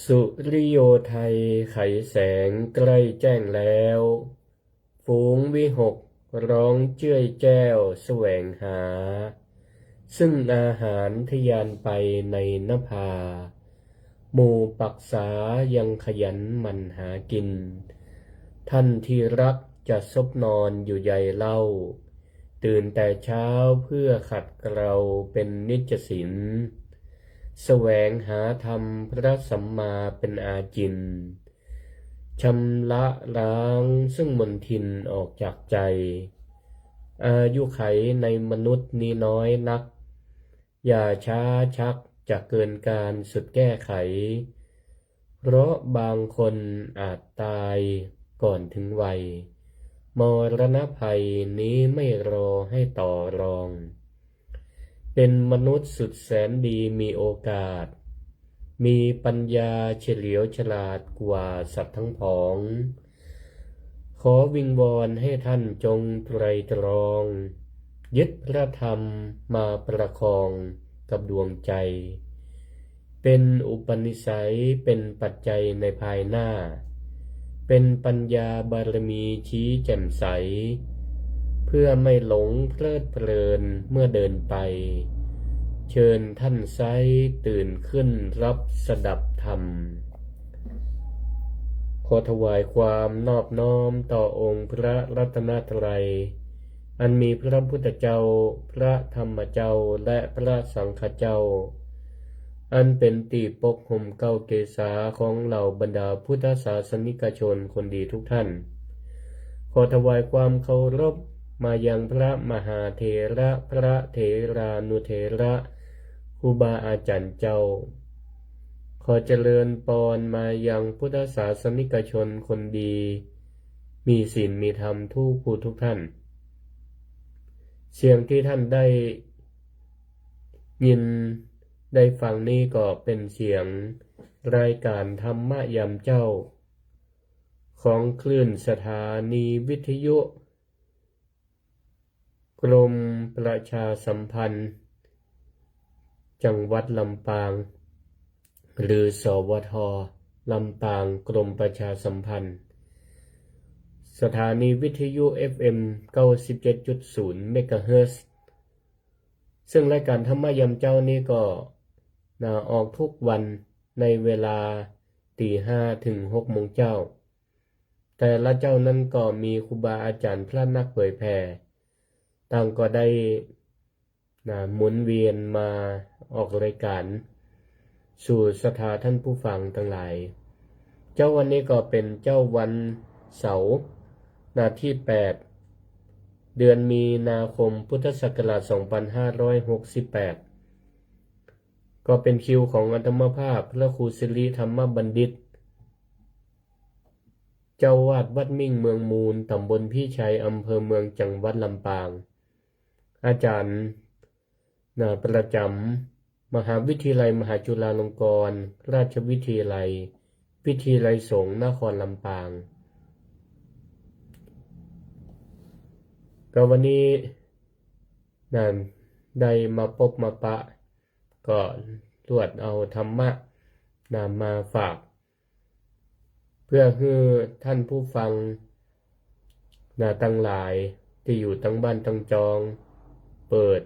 สุริโยไทยไขแสงใกล้แจ้งแล้ว ฝูงวิหกร้องเจ้ยแจ้วแสวงหา ซึ่งอาหารทะยานไปในนภา หมู่ปักษายังขยันหมั่นหากิน ท่านที่รักจะซบนอนอยู่ใยเล่า ตื่นแต่เช้าเพื่อขัดเกลาเป็นนิจศีล แสวงหาธรรมพระสัมมาเป็นอาจิน ชำระล้างซึ่งมลทินออกจากใจ อายุไขในมนุษย์นี้น้อยนัก อย่าช้าชักจะเกินการสุดแก้ไข เพราะบางคนอาจตายก่อนถึงวัย มรณภัยนี้ไม่รอให้ต่อรอง เป็นมนุษย์สุดแสนดีมีโอกาส มีปัญญาเฉลียวฉลาดกว่าสัตว์ทั้งผอง ขอวิงวอนให้ท่านจงไตร่ตรอง ยึดพระธรรมมาประคองกับดวงใจ เป็นอุปนิสัยเป็นปัจจัยในภายหน้า เป็นปัญญาบารมีชี้แจ่มใส เพื่อไม่หลงเพลิดเพลินเมื่อเดินไป เชิญท่านไซร้ตื่นขึ้นรับสดับธรรม ขอถวายความนอบน้อมต่อองค์พระรัตนตรัย อันมีพระพุทธเจ้า พระธรรมเจ้า และพระสังฆเจ้า อันเป็นตีปกห่มเกล้าเกศาของเหล่าบรรดาพุทธศาสนิกชนคนดีทุกท่าน ขอถวายความเคารพมายังพระมหาเถระ พระเถรานุเถระ ครูบาอาจารย์เจ้า ขอเจริญปอนมายังพุทธศาสนิกชนคนดี มีศีลมีธรรมทุกผู้ทุกท่าน เสียงที่ท่านได้ยินได้ฟังนี้ก็เป็นเสียงรายการธรรมะยามเช้า ของคลื่นสถานีวิทยุ กรมประชาสัมพันธ์ จังหวัดลำปาง หรือ สวท. ลำปาง กรมประชาสัมพันธ์ สถานีวิทยุ เอฟเอ็ม เก้าสิบเจ็ดจุดศูนย์ เมกะเฮิรตซ์ ซึ่งรายการธรรมะยามเช้านี้ก็ นะ ออกทุกวันในเวลาตีห้าถึงหกโมงเช้า แต่ละเช้านั้นก็มีครูบาอาจารย์พระนักเผยแผ่ ต่างก็ได้ นะ หมุนเวียนมาออกรายการสู่ศรัทธาท่านผู้ฟังทั้งหลาย เช้าวันนี้ก็เป็นเช้าวันเสาร์ นะ ที่แปด เดือนมีนาคม พุทธศักราช สองพันห้าร้อยหกสิบแปด ก็เป็นคิวของอาตมาภาพ พระครูสิริธรรมบัณฑิต เจ้าอาวาสวัดมิ่งเมืองมูล ตำบลพิชัย อำเภอเมือง จังหวัดลำปาง อาจารย์ นะ ประจำมหาวิทยาลัยมหาจุฬาลงกรณราชวิทยาลัย วิทยาลัยสงฆ์นครลำปาง ก็วันนี้ นะ ได้มาปบมาปะ ก็ลวดเอาธรรมะ นะ มาฝาก เพื่อหื้อท่านผู้ฟัง นะ ตังหลายที่อยู่ตังบ้านตังจอง เปิด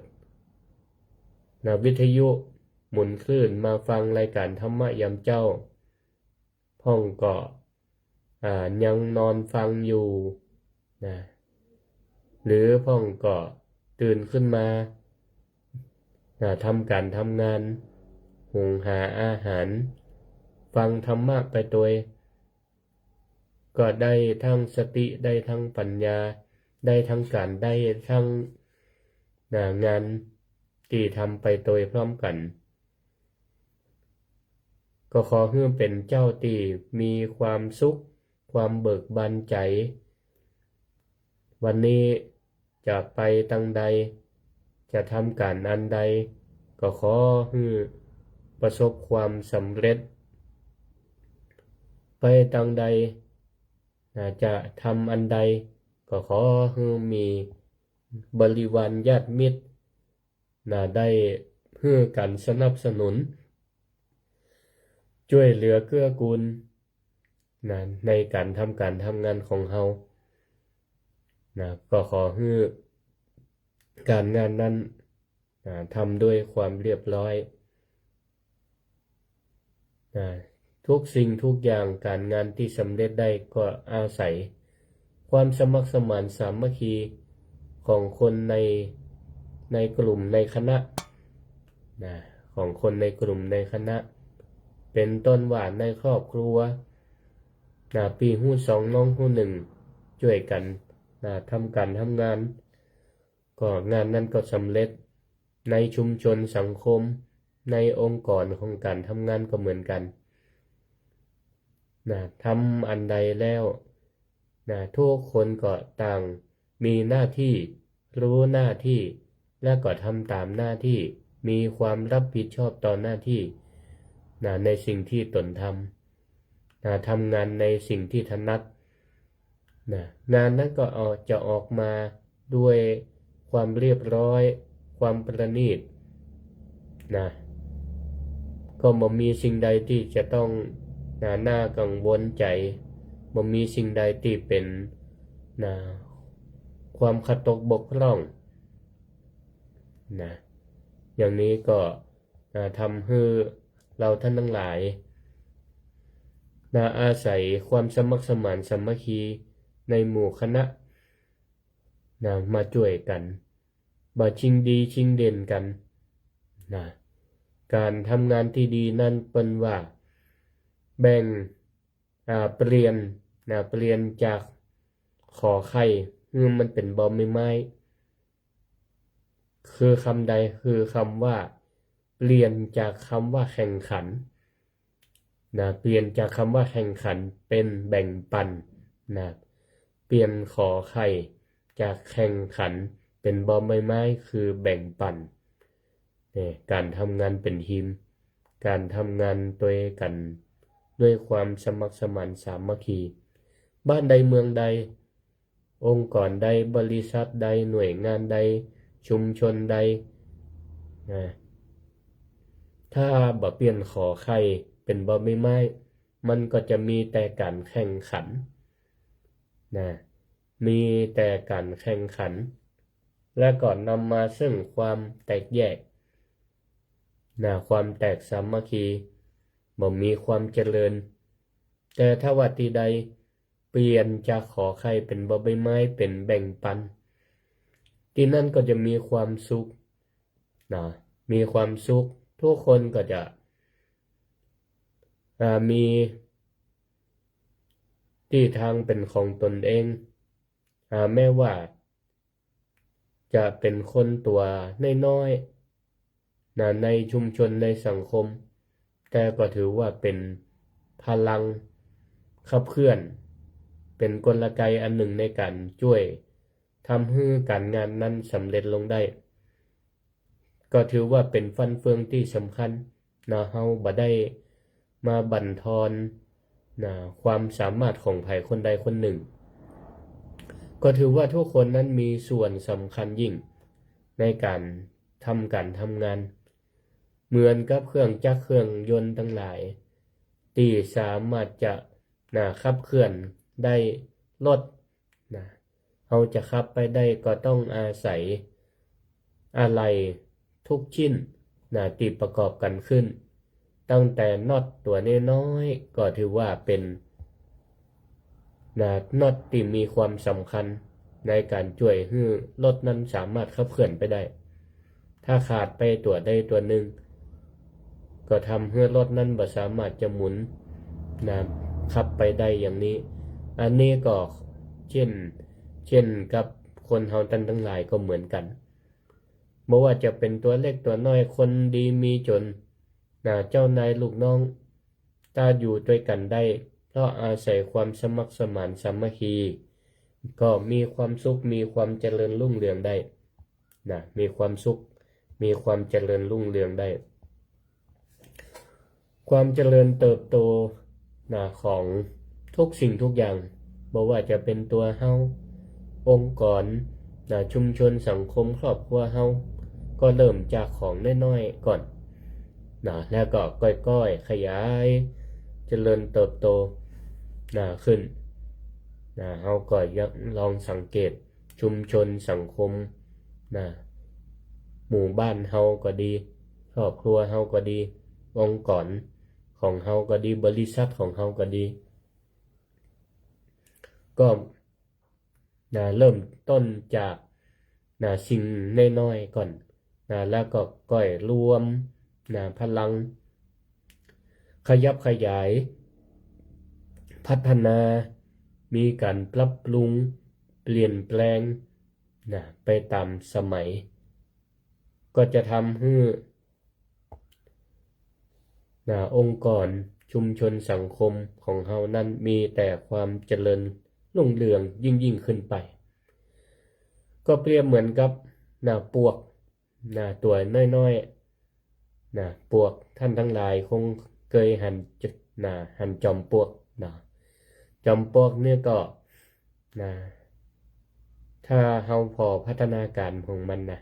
นะ วิทยุหมุนคลื่นมาฟังรายการธรรมะยามเช้า พ่องก็ อ่า ยังนอนฟังอยู่ นะ หรือพ่องก็ตื่นขึ้นมา นะ ทำการทำงาน หุงหาอาหาร ฟังธรรมะไปโตย ก็ได้ทั้งสติ ได้ทั้งปัญญา ได้ทั้งการ ได้ทั้ง นะ งานที่ทำไปโตยพร้อมกัน ก็ขอหื้อเป็นเจ้าที่มีความสุข ความเบิกบานใจ วันนี้จะไปตังใด จะทำการอันใด ก็ขอหื้อประสบความสำเร็จ ไปตังใด นะ จะทำอันใด ก็ขอหื้อมีบริวารญาติมิตร นะ ได้หื้อกันสนับสนุน ຊ່ວຍເຫຼືອເກື້ອກູນນະ ໃນການທຳການທຳງານຂອງເຮົານະ ກໍຂໍໃຫ້ການງານນັ້ນນະ ທຳດ້ວຍຄວາມລຽບຮ້ອຍນະ. ທຸກສິ່ງທຸກຢ່າງ ການງານທີ່ສຳເລັດໄດ້ ກໍອາໄສຄວາມສະໝັກສະໝານສາມັກຄີຂອງຄົນໃນ ໃນກຸ່ມໃນຄະນະນະ ຂອງຄົນໃນກຸ່ມໃນຄະນະ ເປັນຕົ້ນວ່າໃນຄອບຄົວນະ ພີ່ຮູ້ສອງນ້ອງຮູ້ໜຶ່ງ ຊ່ວຍກັນນະ ທຳການທຳງານ ກໍງານນັ້ນກໍສຳເລັດ. ໃນຊຸມຊົນສັງຄົມ ໃນອົງກອນຂອງການທຳງານກໍເໝືອນກັນນະ ທຳອັນໃດແລ້ວນະ ທຸກຄົນກໍຕ່າງມີໜ້າທີ່ ຮູ້ໜ້າທີ່ ແລະ ກໍທຳຕາມໜ້າທີ່ ມີຄວາມຮັບຜິດຊອບຕໍ່ໜ້າທີ່ນະ ໃນສິ່ງທີ່ຕົນທຳນະ ທຳງານໃນສິ່ງທີ່ຖະໜັດນະ. ງານນັ້ນກໍອອກ ຈະອອກມາດ້ວຍຄວາມລຽບຮ້ອຍ ຄວາມປະນີດນະ ກໍບໍ່ມີສິ່ງໃດທີ່ຈະຕ້ອງນະ ໜ້າກັງວົນໃຈ ບໍ່ມີສິ່ງໃດທີ່ເປັນນະ ຄວາມຂາດຕົກບົກຜ່ອງນະ. ຢ່າງນີ້ກໍນະ ທຳໃຫ້ເຮົາທ່ານທັງຫຼາຍນະ ອາໄສຄວາມສະໝັກສະໝານສາມັກຄີໃນໝູ່ຄະນະນະ ມາຊ່ວຍກັນ ບໍ່ຊິງດີຊິງເດັ່ນກັນນະ. ການທຳງານທີ່ດີນັ້ນເພິ່ນວ່າ ແບ່ງ ອາ ປ່ຽນນະ ປ່ຽນຈາກຂໍໄຂ່ ໃຫ້ມັນເປັນບໍ່ໃບໄມ້ ຄືຄຳໃດ? ຄືຄຳວ່າ ປ່ຽນຈາກຄຳວ່າແຂ່ງຂັນນະ ປ່ຽນຈາກຄຳວ່າແຂ່ງຂັນເປັນແບ່ງປັນນະ ປ່ຽນຂໍໄຂ່ຈາກແຂ່ງຂັນເປັນບໍ່ໃບໄມ້ ຄືແບ່ງປັນ. ນີ້ ການທຳງານເປັນທີມ ການທຳງານດ້ວຍກັນດ້ວຍຄວາມສະໝັກສະໝານສາມັກຄີ ບ້ານໃດເມືອງໃດ ອົງກອນໃດ ບໍລິສັດໃດ ໜ່ວຍງານໃດ ຊຸມຊົນໃດນະ ຖ້າບໍ່ປ່ຽນຂໍໄຂ່ເປັນບໍ່ໃບໄມ້ ມັນກໍຈະມີແຕ່ການແຂ່ງຂັນນະ ມີແຕ່ການແຂ່ງຂັນ ແລະ ກໍນຳມາເຊິ່ງຄວາມແຕກແຍກນະ ຄວາມແຕກສາມັກຄີ ບໍ່ມີຄວາມຈະເລີນ. ແຕ່ຖ້າວ່າທີ່ໃດ ປ່ຽນຈາກຂໍໄຂ່ເປັນບໍ່ໃບໄມ້ ເປັນແບ່ງປັນ ທີ່ນັ້ນກໍຈະມີຄວາມສຸກນະ ມີຄວາມສຸກ ທຸກຄົນກໍຈະ ອາ ມີທີ່ທາງເປັນຂອງຕົນເອງ ອາ ແມ້ວ່າ ຈະເປັນຄົນຕົວນ້ອຍໆນະ ໃນຊຸມຊົນໃນສັງຄົມ ແຕ່ກໍຖືວ່າເປັນພະລັງຂັບເຄື່ອນ ເປັນກົນລະໄກອັນໜຶ່ງໃນການຊ່ວຍທຳໃຫ້ການງານນັ້ນສຳເລັດລົງໄດ້ ກໍຖືວ່າເປັນຟັນເຟືອງທີ່ສຳຄັນເນາະ. ເຮົາບໍ່ໄດ້ມາບັນທອນນະ ຄວາມສາມາດຂອງໃຜຄົນໃດຄົນໜຶ່ງ ກໍຖືວ່າທຸກຄົນນັ້ນມີສ່ວນສຳຄັນຍິ່ງໃນການທຳການທຳງານ ເໝືອນກັບເຄື່ອງຈັກເຄື່ອງຍົນທັງຫຼາຍ ທີ່ສາມາດຈະນະ ຂັບເຄື່ອນໄດ້ລົດ ນະ ເຮົາຈະຂັບໄປໄດ້ກໍຕ້ອງອາໄສອາໄຫຼ່ທຸກຊິ້ນນະ ທີ່ປະກອບກັນຂຶ້ນ ຕັ້ງແຕ່ນັອດຕົວນ້ອຍໆ ກໍຖືວ່າເປັນນະ ນັອດທີ່ມີຄວາມສຳຄັນໃນການຊ່ວຍໃຫ້ລົດນັ້ນສາມາດຂັບເຄື່ອນໄປໄດ້. ຖ້າຂາດໄປຕົວໃດຕົວໜຶ່ງ ກໍທຳໃຫ້ລົດນັ້ນບໍ່ສາມາດຈະໝູນນະ ຂັບໄປໄດ້ຢ່າງນີ້. ອັນນີ້ກໍເຊັ່ນ ເຊັ່ນກັບຄົນເຮົາທ່ານທັງຫຼາຍກໍເໝືອນກັນ ບໍ່ວ່າຈະເປັນຕົວເລັກຕົວນ້ອຍ ຄົນດີມີຈົນນະ ເຈົ້ານາຍລູກນ້ອງ ຖ້າຢູ່ດ້ວຍກັນໄດ້ ເພາະອາໄສຄວາມສະໝັກສະໝານສາມັກຄີ ກໍມີຄວາມສຸກ ມີຄວາມຈະເລີນຮຸ່ງເຮືອງໄດ້ນະ ມີຄວາມສຸກ ມີຄວາມຈະເລີນຮຸ່ງເຮືອງໄດ້. ຄວາມຈະເລີນເຕີບໂຕນະ ຂອງທຸກສິ່ງທຸກຢ່າງ ບໍ່ວ່າຈະເປັນຕົວເຮົາ, ອົງກອນນະ, ຊຸມຊົນ, ສັງຄົມ, ຄອບຄົວເຮົາ ກໍເລີ່ມຈາກຂອງນ້ອຍໆກ່ອນນະ ແລ້ວກໍຄ່ອຍໆຂະຫຍາຍ ຈະເລີນເຕີບໂຕນະຂຶ້ນນະ. ເຮົາກໍຍັງລອງສັງເກດຊຸມຊົນສັງຄົມນະ ໝູ່ບ້ານເຮົາກໍດີ, ຄອບຄົວເຮົາກໍດີ, ອົງກອນຂອງເຮົາກໍດີ, ບໍລິສັດຂອງເຮົາກໍດີ ກໍ ນະ ເລີ່ມຕົ້ນຈາກ ນະ ສິ່ງນ້ອຍໆກ່ອນນະ ແລ້ວກໍຄ່ອຍລວມນະ ພະລັງ ຂະຫຍັບຂະຫຍາຍ ພັດທະນາ ມີການປັບປຸງ ປ່ຽນແປງນະ ໄປຕາມສະໄໝ ກໍຈະທຳໃຫ້ ນະ ອົງກອນ ຊຸມຊົນ ສັງຄົມຂອງເຮົານັ້ນມີແຕ່ຄວາມຈະເລີນຮຸ່ງເຮືອງຍິ່ງໆຂຶ້ນໄປ. ກໍປຽບເໝືອນກັບນະ ປວກນະ ຕົວນ້ອຍໆນະ ປວກ ທ່ານທັງຫຼາຍຄົງເຄີຍຫັນ ນະ ຫັນຈອມປວກນະ. ຈອມປວກນີ້ກໍ ນະ ຖ້າເຮົາພໍພັດທະນາການຂອງມັນນະ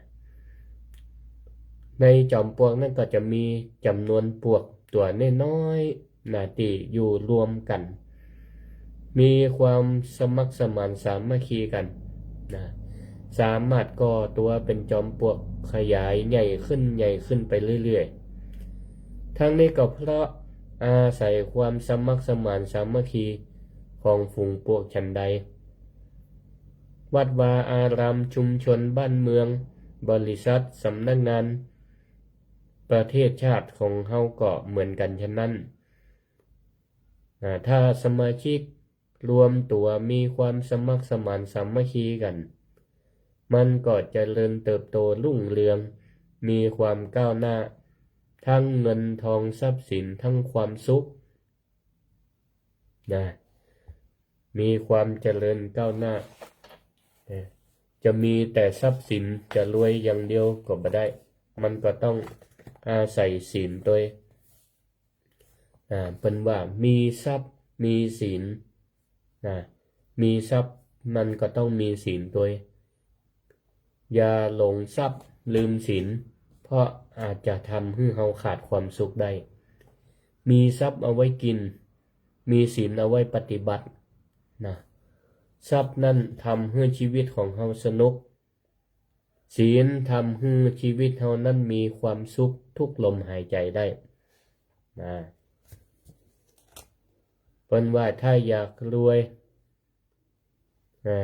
ໃນຈອມປວກນັ້ນກໍຈະມີຈຳນວນປວກຕົວນ້ອຍໆນະ ທີ່ຢູ່ລວມກັນ ມີຄວາມສະໝັກສະໝານສາມັກຄີກັນນະ ສາມາດກໍ່ຕົວເປັນຈອມປວກ ຂະຫຍາຍໃຫຍ່ຂຶ້ນ ໃຫຍ່ຂຶ້ນໄປເລື້ອຍໆ. ທັງນີ້ກໍເພາະອາໄສຄວາມສະໝັກສະໝານສາມັກຄີຂອງຝູງປວກ ສັນໃດ ວັດວາອາຣາມ, ຊຸມຊົນ, ບ້ານເມືອງ, ບໍລິສັດ, ສຳນັກງານ, ປະເທດຊາດຂອງເຮົາກໍເໝືອນກັນສະນັ້ນ. ນະ ຖ້າສະມາຊິກລວມຕົວມີຄວາມສະໝັກສະໝານສາມັກຄີກັນ, ມັນກໍຈະເລີນເຕີບໂຕຮຸ່ງເຮືອງ, ມີຄວາມກ້າວໜ້າ, ທັງເງິນທອງຊັບສິນ, ທັງຄວາມສຸກ. ນະ ມີຄວາມຈະເລີນກ້າວໜ້າ. ເອີ ຈະມີແຕ່ຊັບສິນ, ຈະລວຍຢ່າງດຽວກໍບໍ່ໄດ້, ມັນກໍຕ້ອງອາໄສສິນໂດຍ ນະ ເພິ່ນວ່າມີຊັບມີສິນນະ, ມີຊັບມັນກໍຕ້ອງມີສິນໂດຍ. ຢ່າຫຼົງຊັບລືມສິນ, ເພາະອາດຈະທຳໃຫ້ເຮົາຂາດຄວາມສຸກໄດ້. ມີຊັບເອົາໄວ້ກິນ, ມີສິນເອົາໄວ້ປະຕິບັດນະ. ຊັບນັ້ນທຳໃຫ້ຊີວິດຂອງເຮົາສະໜຸກ, ສິນທຳໃຫ້ຊີວິດເຮົານັ້ນມີຄວາມສຸກທຸກລົມຫາຍໃຈໄດ້ນະ. ເພິ່ນວ່າຖ້າຢາກລວຍ ເອີ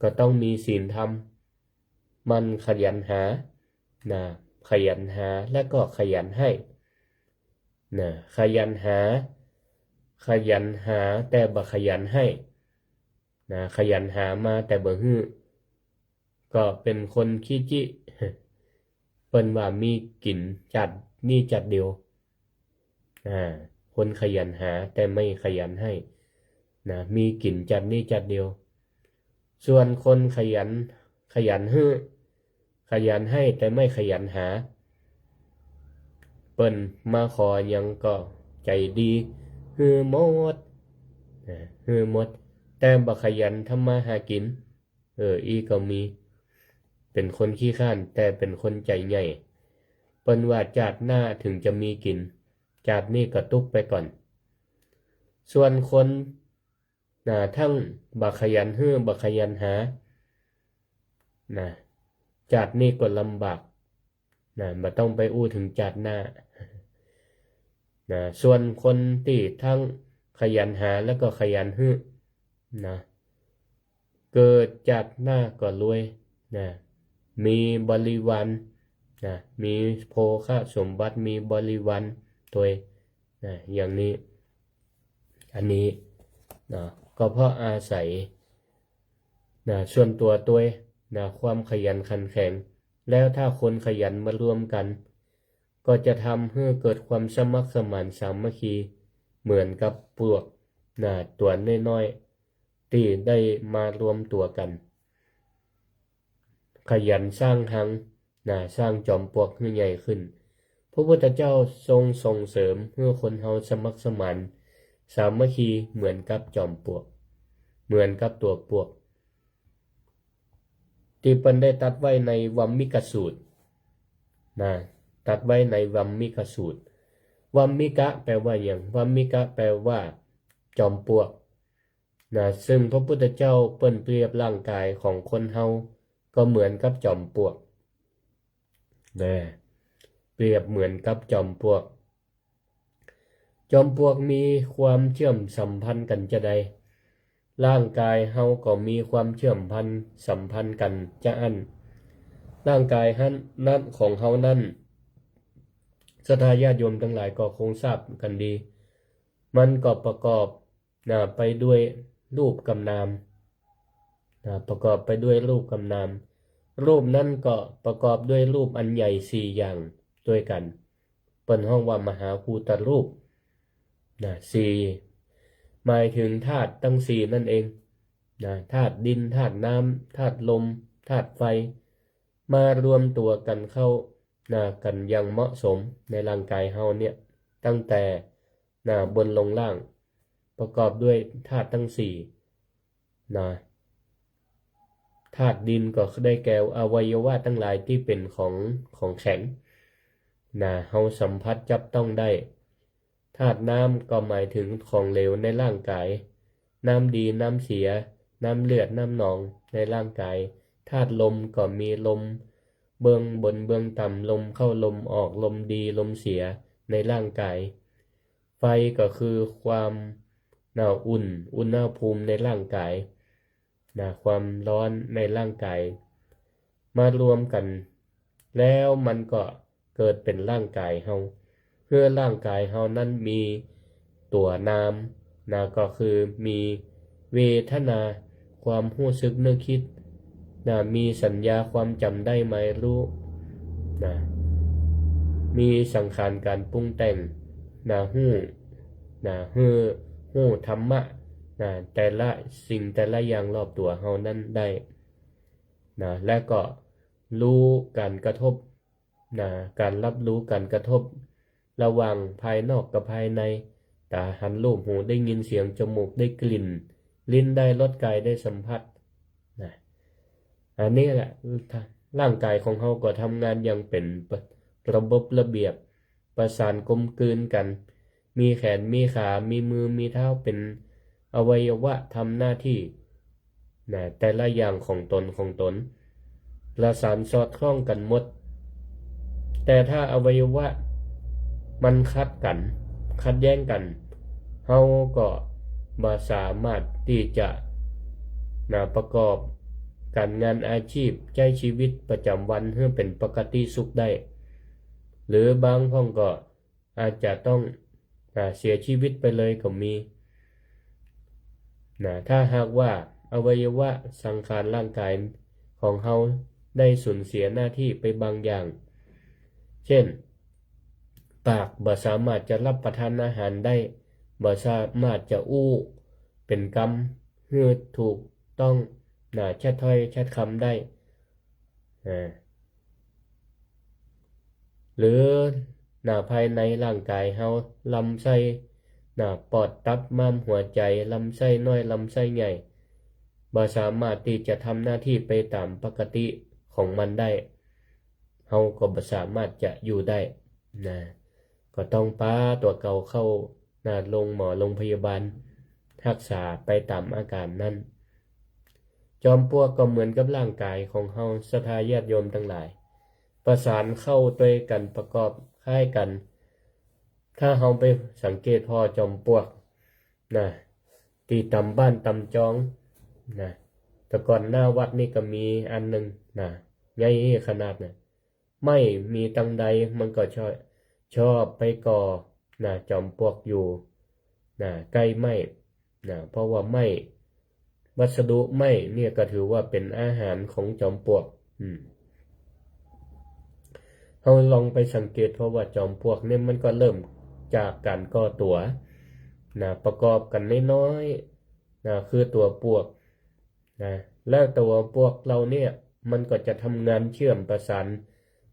ກໍຕ້ອງມີສິນທຳ, ໝັ່ນຂະຫຍັນຫານະ, ຂະຫຍັນຫາ ແລະ ກໍຂະຫຍັນໃຫ້ນະ. ຂະຫຍັນຫາ, ຂະຫຍັນຫາແຕ່ບໍ່ຂະຫຍັນໃຫ້ນະ, ຂະຫຍັນຫາມາແຕ່ບໍ່ຮູ້ ກໍເປັນຄົນຂີ້ຈິ. ເພິ່ນວ່າມີກິນຈາດນີ້ຈາດດຽວ. ອາ ຄົນຂະຫຍັນຫາແຕ່ໄມ່ຂະຫຍັນໃຫ້ນະ, ມີກິນຈາດນີ້ຈາດດຽວ. ສ່ວນຄົນຂະຫຍັນ ຂະຫຍັນຮູ້, ຂະຫຍັນໃຫ້ແຕ່ໄມ່ຂະຫຍັນຫາ, ເພິ່ນມາຂໍຫຍັງກໍໃຈດີໃຫ້ໝົດນະ, ໃຫ້ໝົດ, ແຕ່ບໍ່ຂະຫຍັນທຳມາຫາກິນ. ເອີ ອີກໍມີ ເປັນຄົນຂີ້ຄ້ານ ແຕ່ເປັນຄົນໃຈໃຫຍ່. ເພິ່ນວ່າຈາດໜ້າເຖິງຈະມີກິນ, ຈາດນີ້ກໍຕຸກໄປກ່ອນ. ສ່ວນຄົນນະ ທັງບໍ່ຂະຫຍັນຮູ້ ບໍ່ຂະຫຍັນຫານະ, ຈາດນີ້ກໍລຳບາກນະ, ບໍ່ຕ້ອງໄປອູ້ເຖິງຈາດໜ້ານະ. ສ່ວນຄົນທີ່ທັງຂະຫຍັນຫາ ແລະ ກໍຂະຫຍັນຮູ້ນະ, ເກີດຈາດໜ້າກໍລວຍນະ, ມີບໍລິວານນະ, ມີໂພຄະສົມບັດ, ມີບໍລິວານໂດຍນະ, ຢ່າງນີ້. ອັນນີ້ນະ ກໍເພາະອາໄສນະ ສ່ວນຕົວໂດຍນະ ຄວາມຂະຫຍັນຂັນແຂງ. ແລ້ວຖ້າຄົນຂະຫຍັນມາລວມກັນ ກໍຈະທຳໃຫ້ເກີດຄວາມສະໝັກສະໝານສາມັກຄີ ເໝືອນກັບປວກນະ ຕົວນ້ອຍໆ ທີ່ໄດ້ມາລວມຕົວກັນ ຂະຫຍັນສ້າງຮັງນະ, ສ້າງຈອມປວກໃຫ້ໃຫຍ່ຂຶ້ນ. ພະພຸດທະເຈົ້າຊົງສົ່ງເສີມໃຫ້ຄົນເຮົາສະໝັກສະໝານສາມັກຄີເໝືອນກັບຈອມປວກ, ເໝືອນກັບຕົວປວກ. ທີ່ເພິ່ນໄດ້ຕັດໄວ້ໃນວັມມິກະສູດນະ, ຕັດໄວ້ໃນວັມມິກະສູດ. ວັມມິກະແປວ່າຫຍັງ? ວັມມິກະແປວ່າຈອມປວກນະ ຊຶ່ງພະພຸດທະເຈົ້າເພິ່ນປຽບຮ່າງກາຍຂອງຄົນເຮົາກໍເໝືອນກັບຈອມປວກນະ ປຽບເໝືອນກັບຈອມປວກ. ຈອມປວກມີຄວາມເຊື່ອມສຳພັນກັນຈະໃດ? ຮ່າງກາຍເຮົາກໍມີຄວາມເຊື່ອມພັນ ສຳພັນກັນຈະອັ້ນ. ຮ່າງກາຍຫັ້ນ ນັ້ນ ຂອງເຮົານັ້ນ ສັດທາຍາດໂຍມທັງຫຼາຍກໍຄົງຊາບກັນດີ, ມັນກໍປະກອບນະ ໄປດ້ວຍຮູບກັບນາມນະ ປະກອບໄປດ້ວຍຮູບກັບນາມ. ຮູບນັ້ນກໍປະກອບດ້ວຍຮູບອັນໃຫຍ່ສີ່ຢ່າງດ້ວຍກັນ, ເພິ່ນຮ້ອງວ່າມະຫາພູຕະຮູບນະ ສີ່ ໝາຍເຖິງທາດທັງສີ່ນັ້ນເອງນະ ທາດດິນ ທາດນ້ຳ ທາດລົມ ທາດໄຟ ມາລວມຕົວກັນເຂົ້ານະ ກັນຢ່າງເໝາະສົມໃນຮ່າງກາຍເຮົາເນີ້ຍ ຕັ້ງແຕ່ນະ ບົນລົງລ່າງ ປະກອບດ້ວຍທາດທັງສີ່ນະ. ທາດດິນກໍໄດ້ແກ່ອະໄວຍະວະທັງຫຼາຍທີ່ເປັນຂອງ ຂອງແຂງນະ ເຮົາສຳຜັດຈັບຕ້ອງໄດ້. ທາດນ້ຳກໍໝາຍເຖິງຂອງເຫຼວໃນຮ່າງກາຍ, ນ້ຳດີ ນ້ຳເສຍ, ນ້ຳເລືອດ ນ້ຳໜອງໃນຮ່າງກາຍ. ທາດລົມກໍມີລົມເບື້ອງບົນເບື້ອງຕ່ຳ, ລົມເຂົ້າລົມອອກ, ລົມດີລົມເສຍໃນຮ່າງກາຍ. ໄຟກໍຄືຄວາມໜາວອຸ່ນ, ອຸນຫະພູມໃນຮ່າງກາຍນະ, ຄວາມຮ້ອນໃນຮ່າງກາຍ ມາລວມກັນ ແລ້ວມັນກໍເກີດເປັນຮ່າງກາຍເຮົາ. ຄືຮ່າງກາຍເຮົານັ້ນມີຕົວນາມນະ ກໍຄືມີເວທະນາ ຄວາມຮູ້ສຶກນຶກຄິດນະ, ມີສັນຍາ ຄວາມຈຳໄດ້ໝາຍຮູ້ນະ, ມີສັງຂານ ການປຸງແຕ່ງນະ, ຮູ້ນະ, ຮູ້ ຮູ້ທຳມະນະ, ແຕ່ລະສິ່ງແຕ່ລະຢ່າງລອບຕົວເຮົານັ້ນໄດ້ນະ, ແລະກໍຮູ້ການກະທົບນະ, ການຮັບຮູ້ການກະທົບ ລະຫວ່າງພາຍນອກກັບພາຍໃນ, ຕາຫັນຮູບ, ຫູໄດ້ຍິນສຽງ, ຈະມູກໄດ້ກິ່ນ, ລີ້ນໄດ້ລົດ, ກາຍໄດ້ສຳຜັດນະ. ອັນນີ້ແຫຼະ ຮ່າງກາຍຂອງເຮົາກໍທຳງານຢ່າງເປັນ ປະ ລະບົບລະບຽບ, ປະສານກົມກືນກັນ, ມີແຂນ ມີຂາ ມີມື ມີເທົ້າ ເປັນອະໄວຍະວະທຳໜ້າທີ່ນະ ແຕ່ລະຢ່າງຂອງຕົນ ຂອງຕົນ ລະສານສອດຄ່ອງກັນໝົດ. ແຕ່ຖ້າອະໄວຍະວະມັນຂັດກັນ ຂັດແຍ້ງກັນ ເຮົາກໍບໍ່ສາມາດທີ່ຈະນະ ປະກອບການງານອາຊີບ ໃຊ້ຊີວິດປະຈຳວັນໃຫ້ເປັນປົກກະຕິສຸກໄດ້ ຫຼືບາງຄົນກໍ ອາດຈະຕ້ອງ ອາ ເສຍຊີວິດໄປເລີຍກໍມີນະ. ຖ້າຫາກວ່າອະໄວຍະວະສັງຂານຮ່າງກາຍຂອງເຮົາໄດ້ສູນເສຍໜ້າທີ່ໄປບາງຢ່າງ ເຊັ່ນ ປາກບໍ່ສາມາດຈະຮັບປະທານອາຫານໄດ້, ບໍ່ສາມາດຈະອູ້ເປັນກຳໃຫ້ຖືກຕ້ອງນະ, ແຊດຖ້ອຍແຊດຄຳໄດ້ ອາ ຫຼືນະ ພາຍໃນຮ່າງກາຍເຮົາ ລຳໄສ້ນະ, ປອດ, ຕັບ, ມ້າມ, ຫົວໃຈ, ລຳໄສ້ນ້ອຍ, ລຳໄສ້ໃຫຍ່ ບໍ່ສາມາດທີ່ຈະທຳໜ້າທີ່ໄປຕາມປົກກະຕິຂອງມັນໄດ້, ເຮົາກໍບໍ່ສາມາດຈະຢູ່ໄດ້ນະ, ກໍຕ້ອງປາຕົວເກົ່າເຂົ້ານະ ໂຮງໝໍໂຮງພະຍາບານ ຮັກສາໄປຕາມອາການນັ້ນ. ຈອມປວກກໍເໝືອນກັບຮ່າງກາຍຂອງເຮົາ ສັດທາຍາດໂຍມທັງຫຼາຍ, ປະສານເຂົ້າດ້ວຍກັນ ປະກອບຄ້າຍກັນ. ຖ້າເຮົາໄປສັງເກດພໍ້ຈອມປວກນະ ທີ່ຕາມບ້ານຕາມຈອງນະ, ແຕ່ກ່ອນໜ້າວັດນີ້ກໍມີອັນໜຶ່ງນະ ໃຫຍ່ຂະໜາດນະ, ໄມ້ມີຕັ້ງໃດ ມັນກໍຊອບ ຊອບໄປກໍ່ນະ ຈອມປວກຢູ່ນະ ໃກ້ໄມ້ນະ, ເພາະວ່າໄມ້ ວັດສະດຸໄມ້ນີ້ກໍຖືວ່າເປັນອາຫານຂອງຈອມປວກ. ອືມ ເຮົາລອງໄປສັງເກດ ເພາະວ່າຈອມປວກນີ້ມັນກໍເລີ່ມຈາກການກໍ່ຕົວນະ ປະກອບກັນນ້ອຍໆນະ ຄືຕົວປວກ ນະ ແລ້ວຕົວພວກເຫຼົ່າເນີ້ຍ ມັນກໍຈະທຳງານເຊື່ອມປະສານ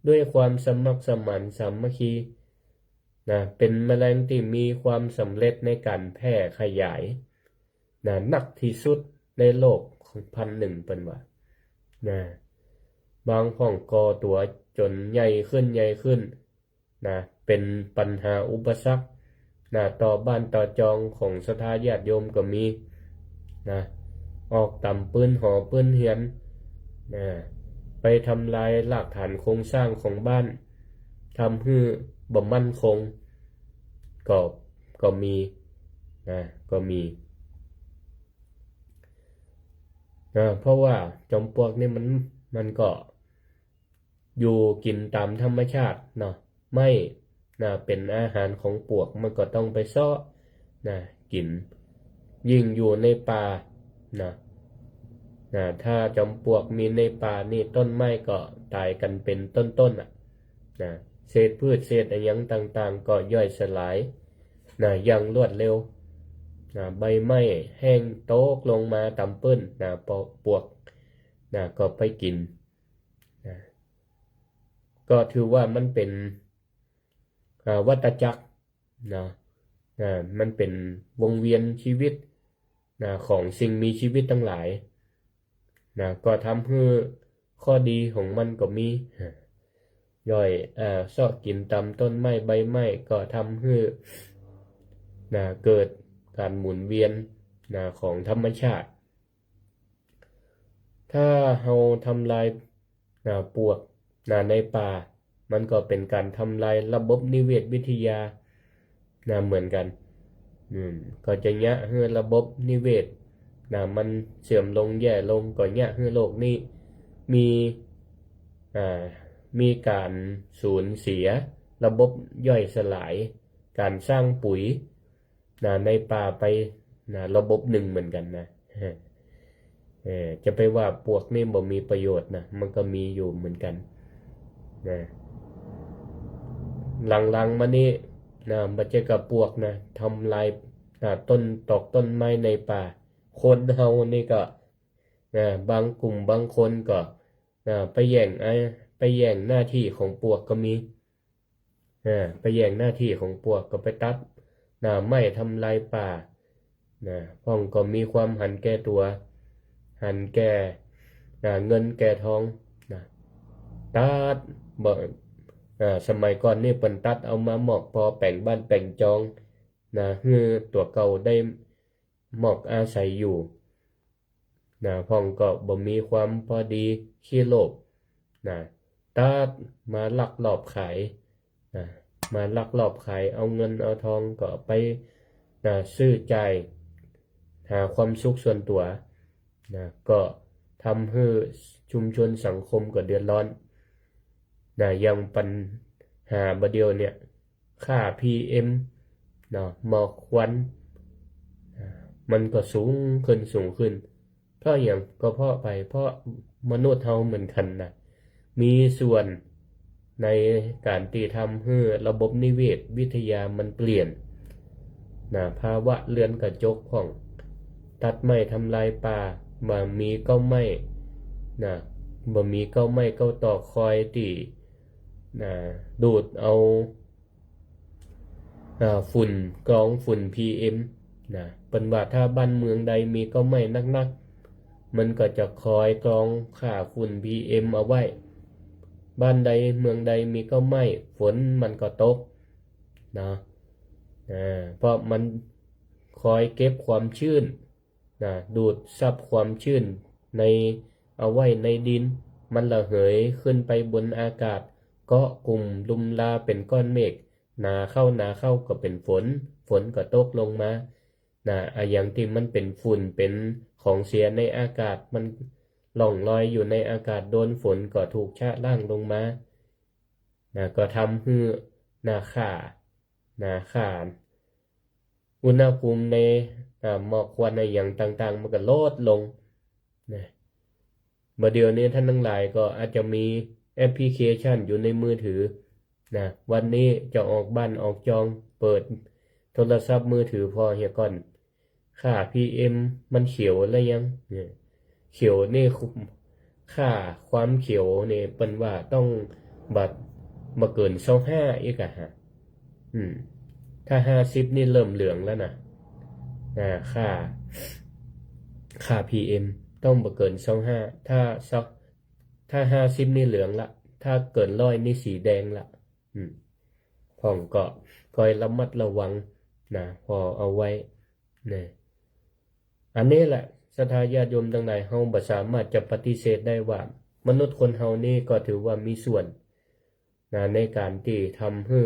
ດ້ວຍຄວາມສະໝັກສະໝານສາມັກຄີນະ, ເປັນແມະແລງທີ່ມີຄວາມສຳເລັດໃນການແຜ່ຂະຫຍາຍນະ ໜັກທີ່ສຸດໃນໂລກ ພັນໜຶ່ງ ເພິ່ນວ່ານະ. ບາງຫ້ອງກໍ່ຕົວຈົນໃຫຍ່ຂຶ້ນ ໃຫຍ່ຂຶ້ນ ນະ ເປັນບັນຫາອຸປະສັກນະ ຕໍ່ບ້ານຕໍ່ຈອງຂອງສັດທາຍາດໂຍມກໍມີນະ, ອອກຕຳປືນຫໍປືນເຮືອນນະ, ໄປທຳລາຍລາກຖານໂຄງສ້າງຂອງບ້ານ, ທຳໃຫ້ບໍ່ໝັ້ນຄົງ ກໍ ກໍມີນະ, ກໍມີນະ. ເພາະວ່າຈອມປວກນີ້ມັນ ມັນກໍ ຢູ່ກິນຕາມທຳມະຊາດເນາະ, ໄມ້ນະ ເປັນອາຫານຂອງປວກ ມັນກໍຕ້ອງໄປເຊາະນະກິນ, ຍິ່ງຢູ່ໃນປ່ານະ ນະ ຖ້າຈອມປວກມີໃນປ່ານີ້ ຕົ້ນໄມ້ກໍຕາຍກັນເປັນຕົ້ນໆນະ, ນະ ເສດພືດເສດອີ່ຫຍັງຕ່າງໆກໍຍ່ອຍສະຫຼາຍນະຢ່າງລວດເລັວນະ, ໃບໄມ້ແຫ້ງຕົກລົງມາຕຳປຶ້ນນະ ປວກ ປວກນະ ກໍໄປກິນ ນະ ກໍຖືວ່າມັນເປັນ ອາ ວັດຕະຈັກນະ, ນະ ມັນເປັນວົງວຽນຊີວິດນະ ຂອງສິ່ງມີຊີວິດທັງຫຼາຍນະ, ກໍທຳໃຫ້ຂໍ້ດີຂອງມັນກໍມີ ຍ່ອຍ ເຊາະກິນຕາມຕົ້ນໄມ້ໃບໄມ້ ກໍທຳໃຫ້ນະ ເກີດການໝູນວຽນນະ ຂອງທຳມະຊາດ. ຖ້າເຮົາທຳລາຍນະ ປວກນະ ໃນປ່າ ມັນກໍເປັນການທຳລາຍລະບົບນິເວດວິທະຍານະ ເໝືອນກັນ, ອືມ ກໍຈະຍະໃຫ້ລະບົບນິເວດນະ ມັນເສື່ອມລົງແຍ່ລົງ, ກໍຍະໃຫ້ໂລກນີ້ມີ ອາ ມີການສູນເສຍລະບົບຍ່ອຍສະຫຼາຍ, ການສ້າງປຸຍ ນະ ໃນປ່າໄປນະ ລະບົບໜຶ່ງເໝືອນກັນນະ. ເອີ ຈະໄປວ່າປວກນີ້ບໍ່ມີປະໂຫຍດນະ, ມັນກໍມີຢູ່ເໝືອນກັນນະ. ຫຼັງໆມານີ້ນະ ບໍ່ເຈັກກັບປວກນະ ທຳລາຍນະ ຕົ້ນຕອກຕົ້ນໄມ້ໃນປ່າ. ຄົນເຮົານີ້ກໍນະ ບາງກຸ່ມບາງຄົນກໍນະ ໄປແຍ່ງ ໄປແຍ່ງໜ້າທີ່ຂອງປວກກໍມີ. ອາ ໄປແຍ່ງໜ້າທີ່ຂອງປວກ ກໍໄປຕັດນະໄມ້ທຳລາຍປ່ານະ, ພ້ອມກໍມີຄວາມຫັນແກ່ຕົວ, ຫັນແກ່ ອາ ເງິນແກ່ທອງນະ, ຕັດ ບໍ່ ອາ ສະໄໝກ່ອນນີ້ເພິ່ນຕັດເອົາມາໝອກພໍແປງບ້ານແປງຈອງນະ, ໃຫ້ຕົວເກົ່າໄດ້ໝອກອາໄສຢູ່ ນະ, ພ້ອມກໍບໍ່ມີຄວາມພໍດີ ຂີ້ໂລບນະ, ຕັດມາລັກລອບຂາຍນະ, ມາລັກລອບຂາຍ ເອົາເງິນເອົາທອງກໍໄປນະ ຊື້ຈ່າຍຫາຄວາມສຸກສ່ວນຕົວນະ, ກໍທຳໃຫ້ຊຸມຊົນສັງຄົມກໍເດືອດຮ້ອນນະ. ຢ່າງປັນຫາບາດດຽວເນີ້ຍ ຄ່າ ພີເອັມ ເນາະ ໝອກຄວັນ ອາ ມັນກໍສູງຂຶ້ນ ສູງຂຶ້ນ. ເພາະຫຍັງ? ກໍເພາະໃຜ? ເພາະມະນຸດເຮົາເໝືອນກັນນະ ມີສ່ວນໃນການທີ່ທຳໃຫ້ລະບົບນິເວດວິທະຍາມັນປ່ຽນນະ, ພາວະເຮືອນກະຈົກພ້ອງ, ຕັດໄມ້ທຳລາຍປ່າ, ບໍ່ມີເກົ້າໄມ້ນະ, ບໍ່ມີເກົ້າໄມ້ເກົ້າຕອກ ຄອຍທີ່ ນະ ດູດເອົາ ອາ ຝຸ່ນ ກອງຝຸ່ນ ພີເອັມ ນະ. ເພິ່ນວ່າຖ້າບ້ານເມືອງໃດມີເກົ້າໄມ້ໜັກໆ ມັນກໍຈະຄອຍກອງຄ່າຝຸ່ນ ພີເອັມ ເອົາໄວ້. ບ້ານໃດເມືອງໃດມີເກົ້າໄມ້ ຝົນມັນກໍຕົກນະ, ອາ ເພາະມັນຄອຍເກັບຄວາມຊື້ນ ນະ ດູດຊັບຄວາມຊື້ນໃນ ເອົາໄວ້ໃນດິນ, ມັນລະເຫີຍຂຶ້ນໄປບົນອາກາດ, ເກາະກຸ່ມລຸມລາເປັນກ້ອນເມກ, ໜາເຂົ້າ ໜາເຂົ້າກໍເປັນຝົນ, ຝົນກໍຕົກລົງມາ, ນະ ອາຫຍັງທີ່ມັນເປັນຝຸ່ນ ເປັນຂອງເສຍໃນອາກາດ, ມັນລ່ອງລອຍຢູ່ໃນອາກາດ, ໂດນຝົນກໍຖືກຊະລ້າງລົງມາ, ນະ ກໍທຳໃຫ້ ນະ ຄ່າ ນະ ຄ່າອຸນຫະພູມໃນ ອາ ໝອກຄວັນ ອາຫຍັງຕ່າງໆ ມັນກໍລົດລົງນະ. ບາດດຽວນີ້ທ່ານທັງຫຼາຍກໍອາດຈະມີແອັບພລິເຄຊັນຢູ່ໃນມືຖືນະ, ວັນນີ້ຈະອອກບ້ານອອກຈອງ ເປີດໂທລະສັບມືຖືພໍເຮຍກ່ອນ. ຄ່າ ພີເອັມ ມັນຂຽວແລ້ວຍັງ? ຂຽວນີ້ ຄ່າຄວາມຂຽວນີ້ເພິ່ນວ່າຕ້ອງ ບໍ່ ບໍ່ເກີນຊາວຫ້າອີກອະຫະ. ອືມ ຖ້າຫ້າສິບນີ້ເລີ່ມເຫຼືອງແລ້ວນະ. ອາ ຄ່າ ຄ່າ ພີເອັມ ຕ້ອງບໍ່ເກີນຊາວຫ້າ. ຖ້າ ຖ້າຫ້າສິບນີ້ເຫຼືອງລະ, ຖ້າເກີນຮ້ອຍນີ້ສີແດງລະ. ອືມ ຂ້ອງກໍຄອຍລະມັດລະວັງນະ ພໍເອົາໄວ້ນະ. ອັນນີ້ແຫຼະ ສັດທາຍາດໂຍມທັງຫຼາຍ, ເຮົາບໍ່ສາມາດຈະປະຕິເສດໄດ້ວ່າ ມະນຸດຄົນເຮົານີ້ກໍຖືວ່າມີສ່ວນນະ ໃນການທີ່ທຳໃຫ້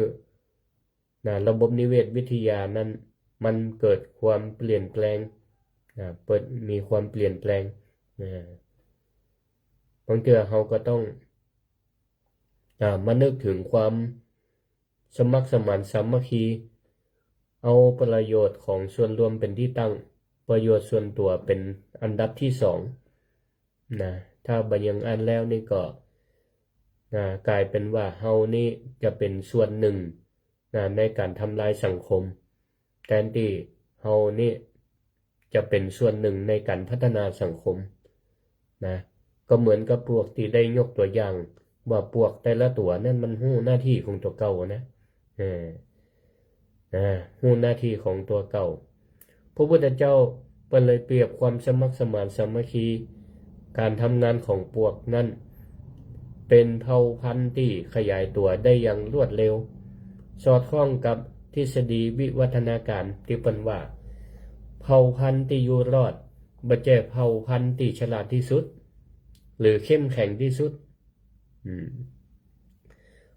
ນະ ລະບົບນິເວດວິທະຍານັ້ນ ມັນເກີດຄວາມປ່ຽນແປງນະ, ເປີດ ມີຄວາມປ່ຽນແປງນະ. ບາງເທື່ອເຮົາກໍຕ້ອງ ອາ ມານຶກເຖິງຄວາມສະໝັກສະໝານສາມັກຄີ, ເອົາປະໂຫຍດຂອງສ່ວນລວມເປັນທີ່ຕັ້ງ, ປະໂຫຍດສ່ວນຕົວເປັນອັນດັບທີສອງນະ. ຖ້າບໍ່ຢ່າງນັ້ນແລ້ວນີ້ກໍນະ ກາຍເປັນວ່າເຮົານີ້ຈະເປັນສ່ວນໜຶ່ງນະ ໃນການທຳລາຍສັງຄົມ ແທນທີ່ເຮົານີ້ຈະເປັນສ່ວນໜຶ່ງໃນການພັດທະນາສັງຄົມນະ. ກໍເໝືອນກັບພວກທີ່ໄດ້ຍົກຕົວຢ່າງວ່າ ປວກແຕ່ລະຕົວນັ້ນມັນຮູ້ໜ້າທີ່ຂອງຕົວເກົ່ານະ, ເອີ ນະ ຮູ້ໜ້າທີ່ຂອງຕົວເກົ່າ. ພະພຸດທະເຈົ້າເພິ່ນເລີຍປຽບຄວາມສະໝັກສະໝານສາມັກຄີ ການທຳງານຂອງປວກນັ້ນ ເປັນເຜົ່າພັນທີ່ຂະຫຍາຍຕົວໄດ້ຢ່າງລວດເລັວ, ສອດຄ່ອງກັບທິດສະດີວິວັດທະນາການທີ່ເພິ່ນວ່າ ເຜົ່າພັນທີ່ຢູ່ລອດບໍ່ແມ່ນເຜົ່າພັນທີ່ສະຫຼາດທີ່ສຸດ ຫຼື ເຂັ້ມແຂງທີ່ສຸດ. ອືມ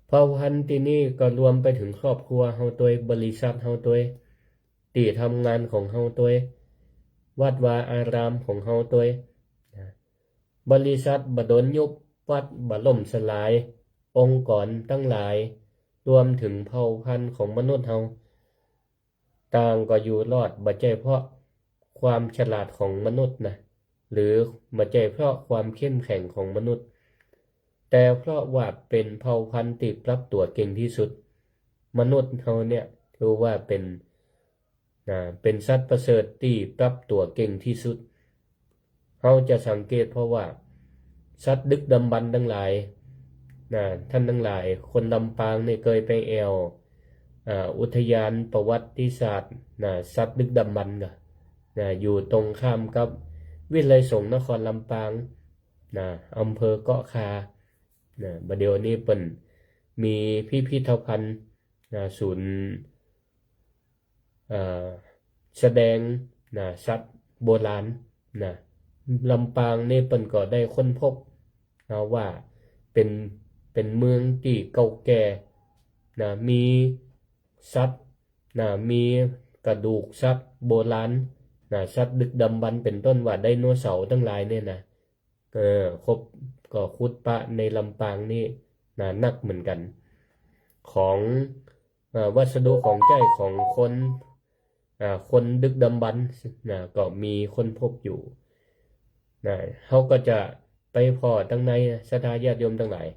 ເຜົ່າພັນທີ່ນີ້ກໍລວມໄປເຖິງຄອບຄົວເຮົາໂດຍ, ບໍລິສັດເຮົາໂດຍ, ທີ່ທຳງານຂອງເຮົາໂດຍ, ວັດວາອາຣາມຂອງເຮົາໂດຍ. ບໍລິສັດບໍ່ດົນຍຸບ, ວັດບໍ່ລົ້ມສະຫຼາຍ, ອົງກອນທັງຫຼາຍ, ລວມເຖິງເຜົ່າພັນຂອງມະນຸດເຮົາ ຕ່າງກໍຢູ່ລອດບໍ່ໃຊ່ເພາະຄວາມສະຫຼາດຂອງມະນຸດນະ ຫຼື ບໍ່ໃຊ່ເພາະຄວາມເຂັ້ມແຂງຂອງມະນຸດ, ແຕ່ເພາະວ່າເປັນເຜົ່າພັນທີ່ປັບຕົວເກັ່ງທີ່ສຸດ. ມະນຸດເຮົາເນຍຖືວ່າເປັນ ນະ ເປັນສັດປະເສີດທີ່ປັບຕົວເກັ່ງທີ່ສຸດ. ເຮົາຈະສັງເກດເພາະວ່າສັດດຶກດຳບັນທັງຫຼາຍນະ, ທ່ານທັງຫຼາຍ ຄົນລຳປາງນີ້ເຄີຍໄປແອວ ອາ ອຸທະຍານປະຫວັດຕິສາດນະ ສັດດຶກດຳບັນນະ ນະ ຢູ່ຕົງຂ້າມກັບວິໄລສົງນະຄອນລຳປາງນະ, ອຳເພີເກາະຄານະ. ບັດດຽວນີ້ເພິ່ນມີພິພິທະພັນນະ, ສູນ ເອີ ສະແດງນະ ສັດໂບລານນະ. ລຳປາງນີ້ເພິ່ນກໍໄດ້ຄົ້ນພົບນະວ່າເປັນ ເປັນເມືອງທີ່ເກົ່າແກ່ນະ, ມີສັດນະ, ມີກະດູກສັດໂບລານນະ, ສັດດຶກດຳບັນ ເປັນຕົ້ນວ່າໄດໂນເສົາທັງຫຼາຍນີ້ນະ. ເອີ ຄົບ ກໍຂຸດປະໃນລຳປາງນີ້ນະ ໜັກເໝືອນກັນ ຂອງ ເອີ ວັດສະດຸຂອງໃຊ້ຂອງຄົນ ອາ ຄົນດຶກດຳບັນນະ ກໍມີຄົ້ນພົບຢູ່ນະ. ເຮົາກໍຈະໄປພໍ້ທັງໃນ ສັດທາຍາດໂຍມທັງຫຼາຍ,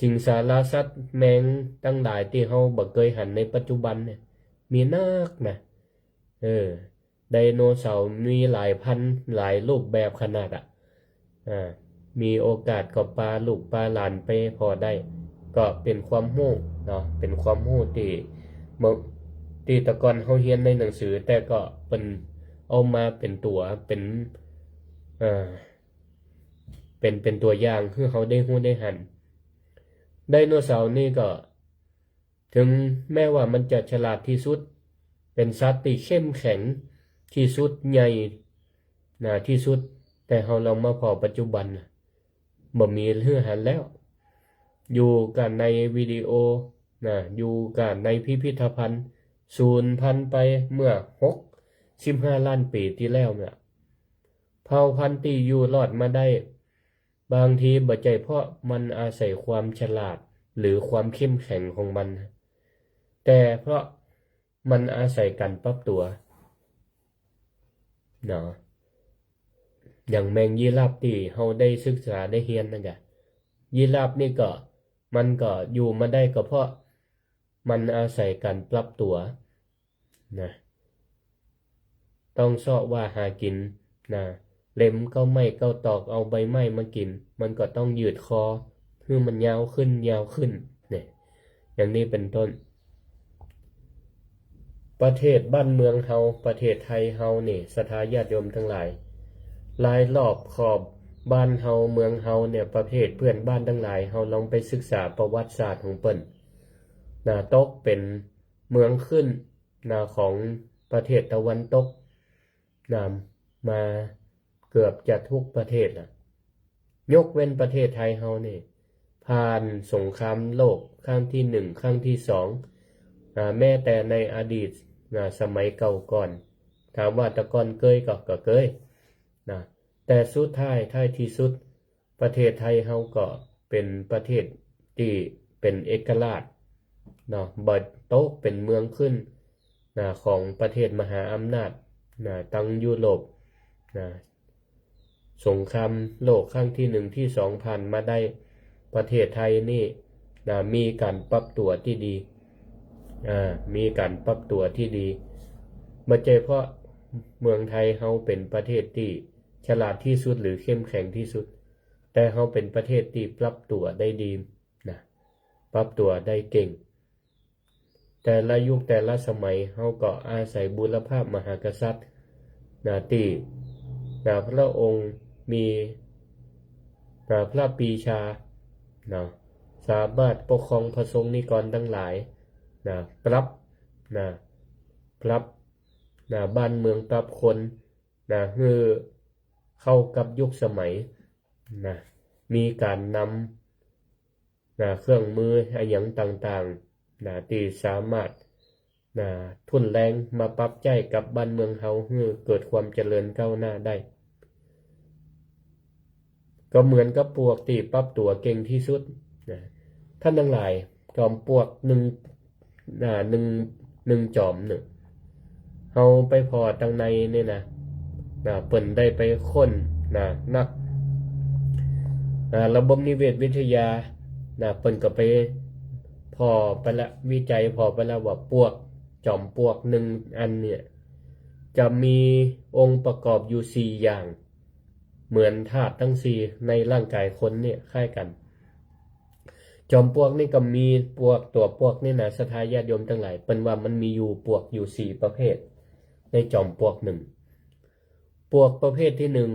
ສິງສາລາສັດແມງທັງຫຼາຍທີ່ເຮົາບໍ່ເຄີຍຫັນໃນປັດຈຸບັນນີ້ ມີນັກນະ. ເອີ ໄດໂນເສົາມີຫຼາຍພັນ ຫຼາຍຮູບແບບຂະໜາດອະ ອາ ມີໂອກາດກໍພາລູກພາຫຼານໄປພໍ້ໄດ້ ກໍເປັນຄວາມຮູ້ເນາະ, ເປັນຄວາມຮູ້ທີ່ ທີ່ແຕ່ກ່ອນເຮົາຮຽນໃນໜັງສື ແຕ່ກໍເພິ່ນເອົາມາເປັນຕົວ ເປັນ ເອີ ເປັນ ເປັນຕົວຢ່າງໃຫ້ເຮົາໄດ້ຮູ້ໄດ້ຫັນ. ໄດໂນເສົານີ້ກໍ ເຖິງແມ້ວ່າມັນຈະສະຫຼາດທີ່ສຸດ, ເປັນສັດທີ່ເຂັ້ມແຂງທີ່ສຸດ, ໃຫຍ່ນະທີ່ສຸດ, ແຕ່ເຮົາລອງມາພໍ້ປັດຈຸບັນນະ ບໍ່ມີເຫຼືອຫັນແລ້ວ. ຢູ່ກັນໃນວິດີໂອນະ, ຢູ່ກັນໃນພິພິທະພັນ, ສູນພັນໄປເມື່ອຫົກສິບຫ້າລ້ານປີທີ່ແລ້ວນະ. ເຜົ່າພັນທີ່ຢູ່ລອດມາໄດ້ ບາງທີບໍ່ໃຊ່ເພາະມັນອາໄສຄວາມສະຫຼາດ ຫຼື ຄວາມເຂັ້ມແຂງຂອງມັນ, ແຕ່ເພາະມັນອາໄສການປັບຕົວເນາະ. ຢ່າງແມງຢີລາບທີ່ເຮົາໄດ້ສຶກສາໄດ້ຮຽນນັ້ນກະ, ຢີລາບນີ້ກໍ ມັນກໍຢູ່ມາໄດ້ກໍເພາະມັນອາໄສການປັບຕົວ ນະ, ຕ້ອງຊອກວ່າຫາກິນນະ, ເລັມເກົ້າໄມ້ເກົ້າຕອກ ເອົາໃບໄມ້ມາກິນ, ມັນກໍຕ້ອງຍືດຄໍໃຫ້ມັນຍາວຂຶ້ນ, ຍາວຂຶ້ນ, ນີ້ ຢ່າງນີ້ເປັນຕົ້ນ. ປະເທດບ້ານເມືອງເຮົາ, ປະເທດໄທເຮົານີ້, ສັດທາຍາດໂຍມທັງຫຼາຍ, ລາຍລອບຂອບບ້ານເຮົາ, ເມືອງເຮົາເນຍ, ປະເທດເພື່ອນບ້ານທັງຫຼາຍ, ເຮົາລອງໄປສຶກສາປະຫວັດສາດຂອງເພິ່ນ. ນະ ຕົກເປັນເມືອງຂຶ້ນນະ ຂອງປະເທດຕາເວັນຕົກນະ ມາເກືອບຈະທຸກປະເທດລະ. ຍົກເວັ້ນປະເທດໄທເຮົານີ້ ຜ່ານສົງຄາມໂລກຄັ້ງທີໜຶ່ງ ຄັ້ງທີສອງ ອາ ແມ້ແຕ່ໃນອະດີດນະ ສະໄໝເກົ່າກ່ອນ ຖາມວ່າແຕ່ກ່ອນເຄີຍກໍ ກໍເຄີຍນະ ແຕ່ສຸດທ້າຍ ທ້າຍທີ່ສຸດ ປະເທດໄທເຮົາກໍເປັນປະເທດທີ່ເປັນເອກະລາດເນາະ ບໍ່ຕົກເປັນເມືອງຂຶ້ນນະ ຂອງປະເທດມະຫາອຳນາດນະ ທັງຢູໂຣບນະ. ສົງຄາມໂລກຄັ້ງທີໜຶ່ງ ທີສອງ ຜ່ານມາໄດ້ ປະເທດໄທນີ້ນະ ມີການປັບຕົວທີ່ດີ ອາ ມີການປັບຕົວທີ່ດີ. ບໍ່ໃຊ່ເພາະເມືອງໄທເຮົາເປັນປະເທດທີ່ ສະຫຼາດທີ່ສຸດ ຫຼື ເຂັ້ມແຂງທີ່ສຸດ, ແຕ່ເຮົາເປັນປະເທດທີ່ປັບຕົວໄດ້ດີນະ, ປັບຕົວໄດ້ເກັ່ງ. ແຕ່ລະຍຸກແຕ່ລະສະໄໝ ເຮົາກໍອາໄສບູລະພາບມະຫາກະສັດນະ ທີ່ນະ ພະອົງມີນະ ພະປີຊານະ ສາມາດປົກຄອງພະສົງນິກອນທັງຫຼາຍນະ ປັບນະ ປັບນະ ບ້ານເມືອງ ປັບຄົນ ນະ ໃຫ້ເຂົ້າກັບຍຸກສະໄໝນະ ມີການນຳນະ ເຄື່ອງມືອີ່ຫຍັງຕ່າງໆນະ ທີ່ສາມາດນະ ທຸນແຮງມາປັບໃຊ້ກັບບ້ານເມືອງເຮົາ ໃຫ້ເກີດຄວາມຈະເລີນກ້າວໜ້າໄດ້. ກໍເໝືອນກັບປວກທີ່ປັບຕົວເກັ່ງທີ່ສຸດນະ ທ່ານທັງຫຼາຍ, ຈອມປວກໜຶ່ງ ນະ ໜຶ່ງ ໜຶ່ງຈອມໜຶ່ງ ເຮົາໄປພໍ້ທາງໃນນີ້ນະ ນະ ເພິ່ນໄດ້ໄປຄົ້ນນະ ນັກ ນະ ລະບົບນິເວດວິທະຍານະ ເພິ່ນກໍໄປພໍ້ໄປລະ ວິໄຈພໍ້ໄປລະວ່າ ປວກ ຈອມປວກໜຶ່ງອັນເນີ້ຍ ຈະມີອົງປະກອບຢູ່ສີ່ຢ່າງ ເໝືອນທາດທັງສີ່ໃນຮ່າງກາຍຄົນນີ້ຄ້າຍກັນ. ຈອມປວກນີ້ກໍມີປວກ ຕົວປວກນີ້ນະ ສັດທາຍາດໂຍມທັງຫຼາຍ ເພິ່ນວ່າມັນມີຢູ່ ປວກຢູ່ສີ່ປະເພດໃນຈອມປວກໜຶ່ງ. ປວກປະເພດທີໜຶ່ງ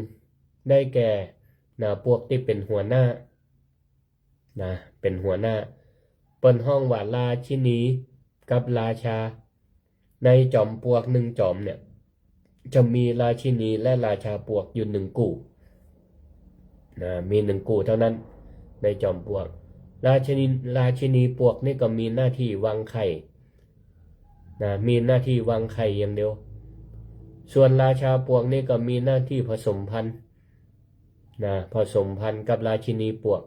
ໄດ້ແກ່ນະ ປວກທີ່ເປັນຫົວໜ້ານະ ເປັນຫົວໜ້າ ເພິ່ນຮ້ອງວ່າລາຊິນີກັບລາຊາ. ໃນຈອມປວກໜຶ່ງຈອມເນີ້ຍ ຈະມີລາຊິນີ ແລະ ລາຊາປວກຢູ່ໜຶ່ງຄູ່ນະ ມີໜຶ່ງຄູ່ເທົ່ານັ້ນໃນຈອມປວກ. ລາຊິນີ ລາຊິນີປວກນີ້ກໍມີໜ້າທີ່ວາງໄຂ່ນະ ມີໜ້າທີ່ວາງໄຂ່ຢ່າງດຽວ. ສ່ວນລາຊາປວກນີ້ກໍມີໜ້າທີ່ຜະສົມພັນນະ ຜະສົມພັນກັບລາຊິນີປວກ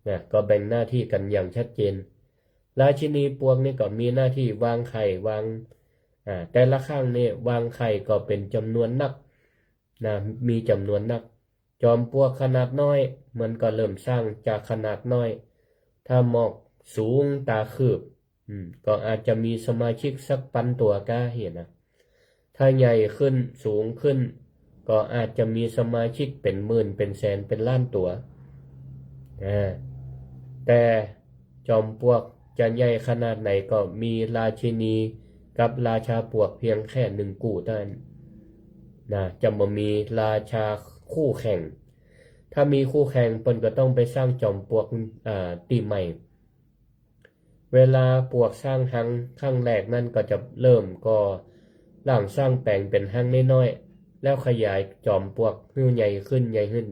ນະ ກໍແບ່ງໜ້າທີ່ກັນຢ່າງຊັດເຈນ. ລາຊິນີປວກນີ້ກໍມີໜ້າທີ່ວາງໄຂ່ ວາງ ອາ ແຕ່ລະຄັ້ງນີ້ວາງໄຂ່ກໍເປັນຈຳນວນນັກນະ ມີຈຳນວນນັກ. ຈອມປວກຂະໜາດນ້ອຍ ມັນກໍເລີ່ມສ້າງຈາກຂະໜາດນ້ອຍ, ຖ້າໝອກສູງຕາຄືບ ອາ ກໍອາດຈະມີສະມາຊິກສັກພັນຕົວກາເຫັນນະ. ຖ້າໃຫຍ່ຂຶ້ນ ສູງຂຶ້ນ ກໍອາດຈະມີສະມາຊິກເປັນໝື່ນ ເປັນແສນ ເປັນລ້ານຕົວ. ອາ ແຕ່ຈອມປວກຈະໃຫຍ່ຂະໜາດໃດ ກໍມີລາຊິນີກັບລາຊາປວກພຽງແຄ່ໜຶ່ງຄູ່ເທົ່ານັ້ນນະ, ຈະບໍ່ມີລາຊາຄູ່ແຂ່ງ. ຖ້າມີຄູ່ແຂ່ງ ເພິ່ນກໍຕ້ອງໄປສ້າງຈອມປວກ ອາ ທີ່ໃໝ່. ເວລາປວກສ້າງຮັງຄັ້ງແລກນັ້ນ ກໍຈະເລີ່ມກໍ່ຮ່າງສ້າງແປງເປັນຮັງນ້ອຍໆ ແລ້ວຂະຫຍາຍຈອມປວກໃຫ້ໃຫຍ່ຂຶ້ນ ໃຫຍ່ຂຶ້ນ.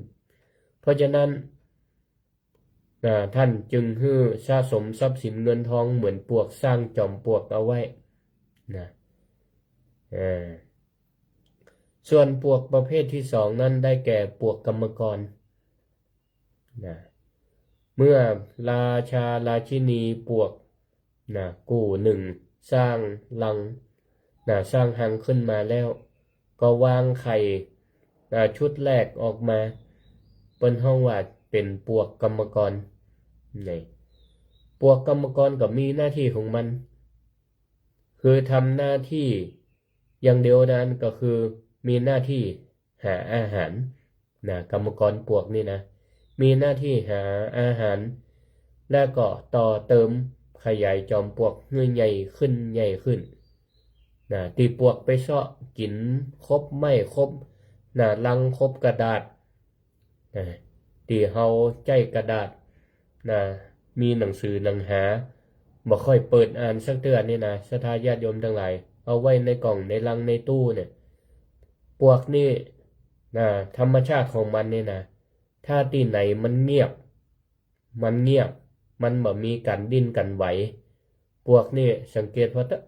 ເພາະສະນັ້ນ ອາ ທ່ານຈຶ່ງໃຫ້ສະສົມຊັບສິນເງິນທອງເໝືອນປວກສ້າງຈອມປວກເອົາໄວ້ນະ. ອາ ສ່ວນປວກປະເພດທີສອງນັ້ນ ໄດ້ແກ່ປວກກຳມະກອນ ນະ ເມື່ອລາຊາລາຊິນີປວກນະ ຄູ່ໜຶ່ງສ້າງລັງນະ ສ້າງຮັງຂຶ້ນມາແລ້ວ ກໍວາງໄຂ່ນະ ຊຸດແລກອອກມາ ເພິ່ນຮ້ອງວ່າເປັນປວກກຳມະກອນ. ນີ້ ປວກກຳມະກອນກໍມີໜ້າທີ່ຂອງມັນ ຄືທຳໜ້າທີ່ຢ່າງດຽວນັ້ນ ກໍຄືມີໜ້າທີ່ຫາອາຫານນະ, ກຳມະກອນປວກນີ້ນະ ມີໜ້າທີ່ຫາອາຫານ ແລ້ວກໍຕໍ່ເຕີມຂະຫຍາຍຈອມປວກໃຫ້ໃຫຍ່ຂຶ້ນ ໃຫຍ່ຂຶ້ນນະ, ທີ່ປວກໄປເຊາະກິນຄົບໄມ້ ຄົບນະ ລັງ ຄົບກະດາດ ນະ ທີ່ເຮົາໃຊ້ກະດາດນະ ມີໜັງສືໜັງຫາ ບໍ່ຄ່ອຍເປີດອ່ານສັກເທື່ອນີ້ນະ ສັດທາຍາດໂຍມທັງຫຼາຍ, ເອົາໄວ້ໃນກ່ອງ ໃນລັງ ໃນຕູ້ນີ້. ປວກນີ້ນະ ທຳມະຊາດຂອງມັນນີ້ນະ ຖ້າທີ່ໃນມັນງຽບ ມັນງຽບ ມັນບໍ່ມີການດີ້ນການໄຫວ, ປວກນີ້ສັງເກດເບິ່ງເຖາະ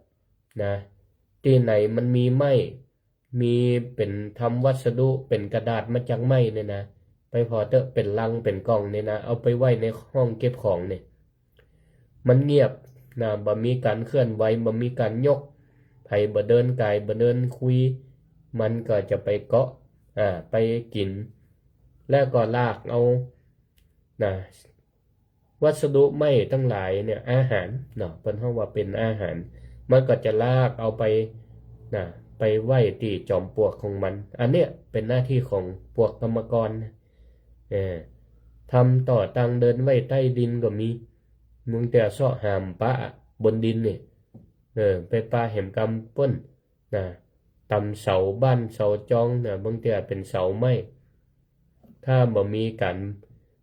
ນະ ທີ່ໃນມັນມີໄມ້ ມີເປັນທຳວັດສະດຸ ເປັນກະດາດມາຈາກໄມ້ນີ້ນະ ໄປພໍເຖາະ ເປັນລັງເປັນກ່ອງນີ້ນະ ເອົາໄປໄວ້ໃນຫ້ອງເກັບຂອງນີ້ ມັນງຽບນະ ບໍ່ມີການເຄື່ອນໄຫວ ບໍ່ມີການຍົກ, ໃຜບໍ່ເດີນກາຍ ບໍ່ເດີນຄຸຍ ມັນກໍຈະໄປເກາະ ອາ ໄປກິນ ແລ້ວກໍລາກເອົາ ນະ ວັດສະດຸໄມ້ທັງຫຼາຍນີ້ ອາຫານເນາະ ເພິ່ນເຮົາວ່າເປັນອາຫານ ມັນກໍຈະລາກເອົາໄປນະ ໄປໄວ້ທີ່ຈອມປວກຂອງມັນ. ອັນເນີ້ຍເປັນໜ້າທີ່ຂອງພວກກຳມະກອນ ເອີ ທຳຕໍ່ຕັ້ງເດີ່ນໄວ້ໃຕ້ດິນກໍມີ, ບາງເທື່ອເຊາະຫາມປະບົນດິນນີ້ ເອີ ໄປປະແຫມກຳພຸ້ນນະ ຕຳເສົາບ້ານເສົາຈອງນະ ບາງເທື່ອເປັນເສົາໄມ້ ຖ້າບໍ່ມີການ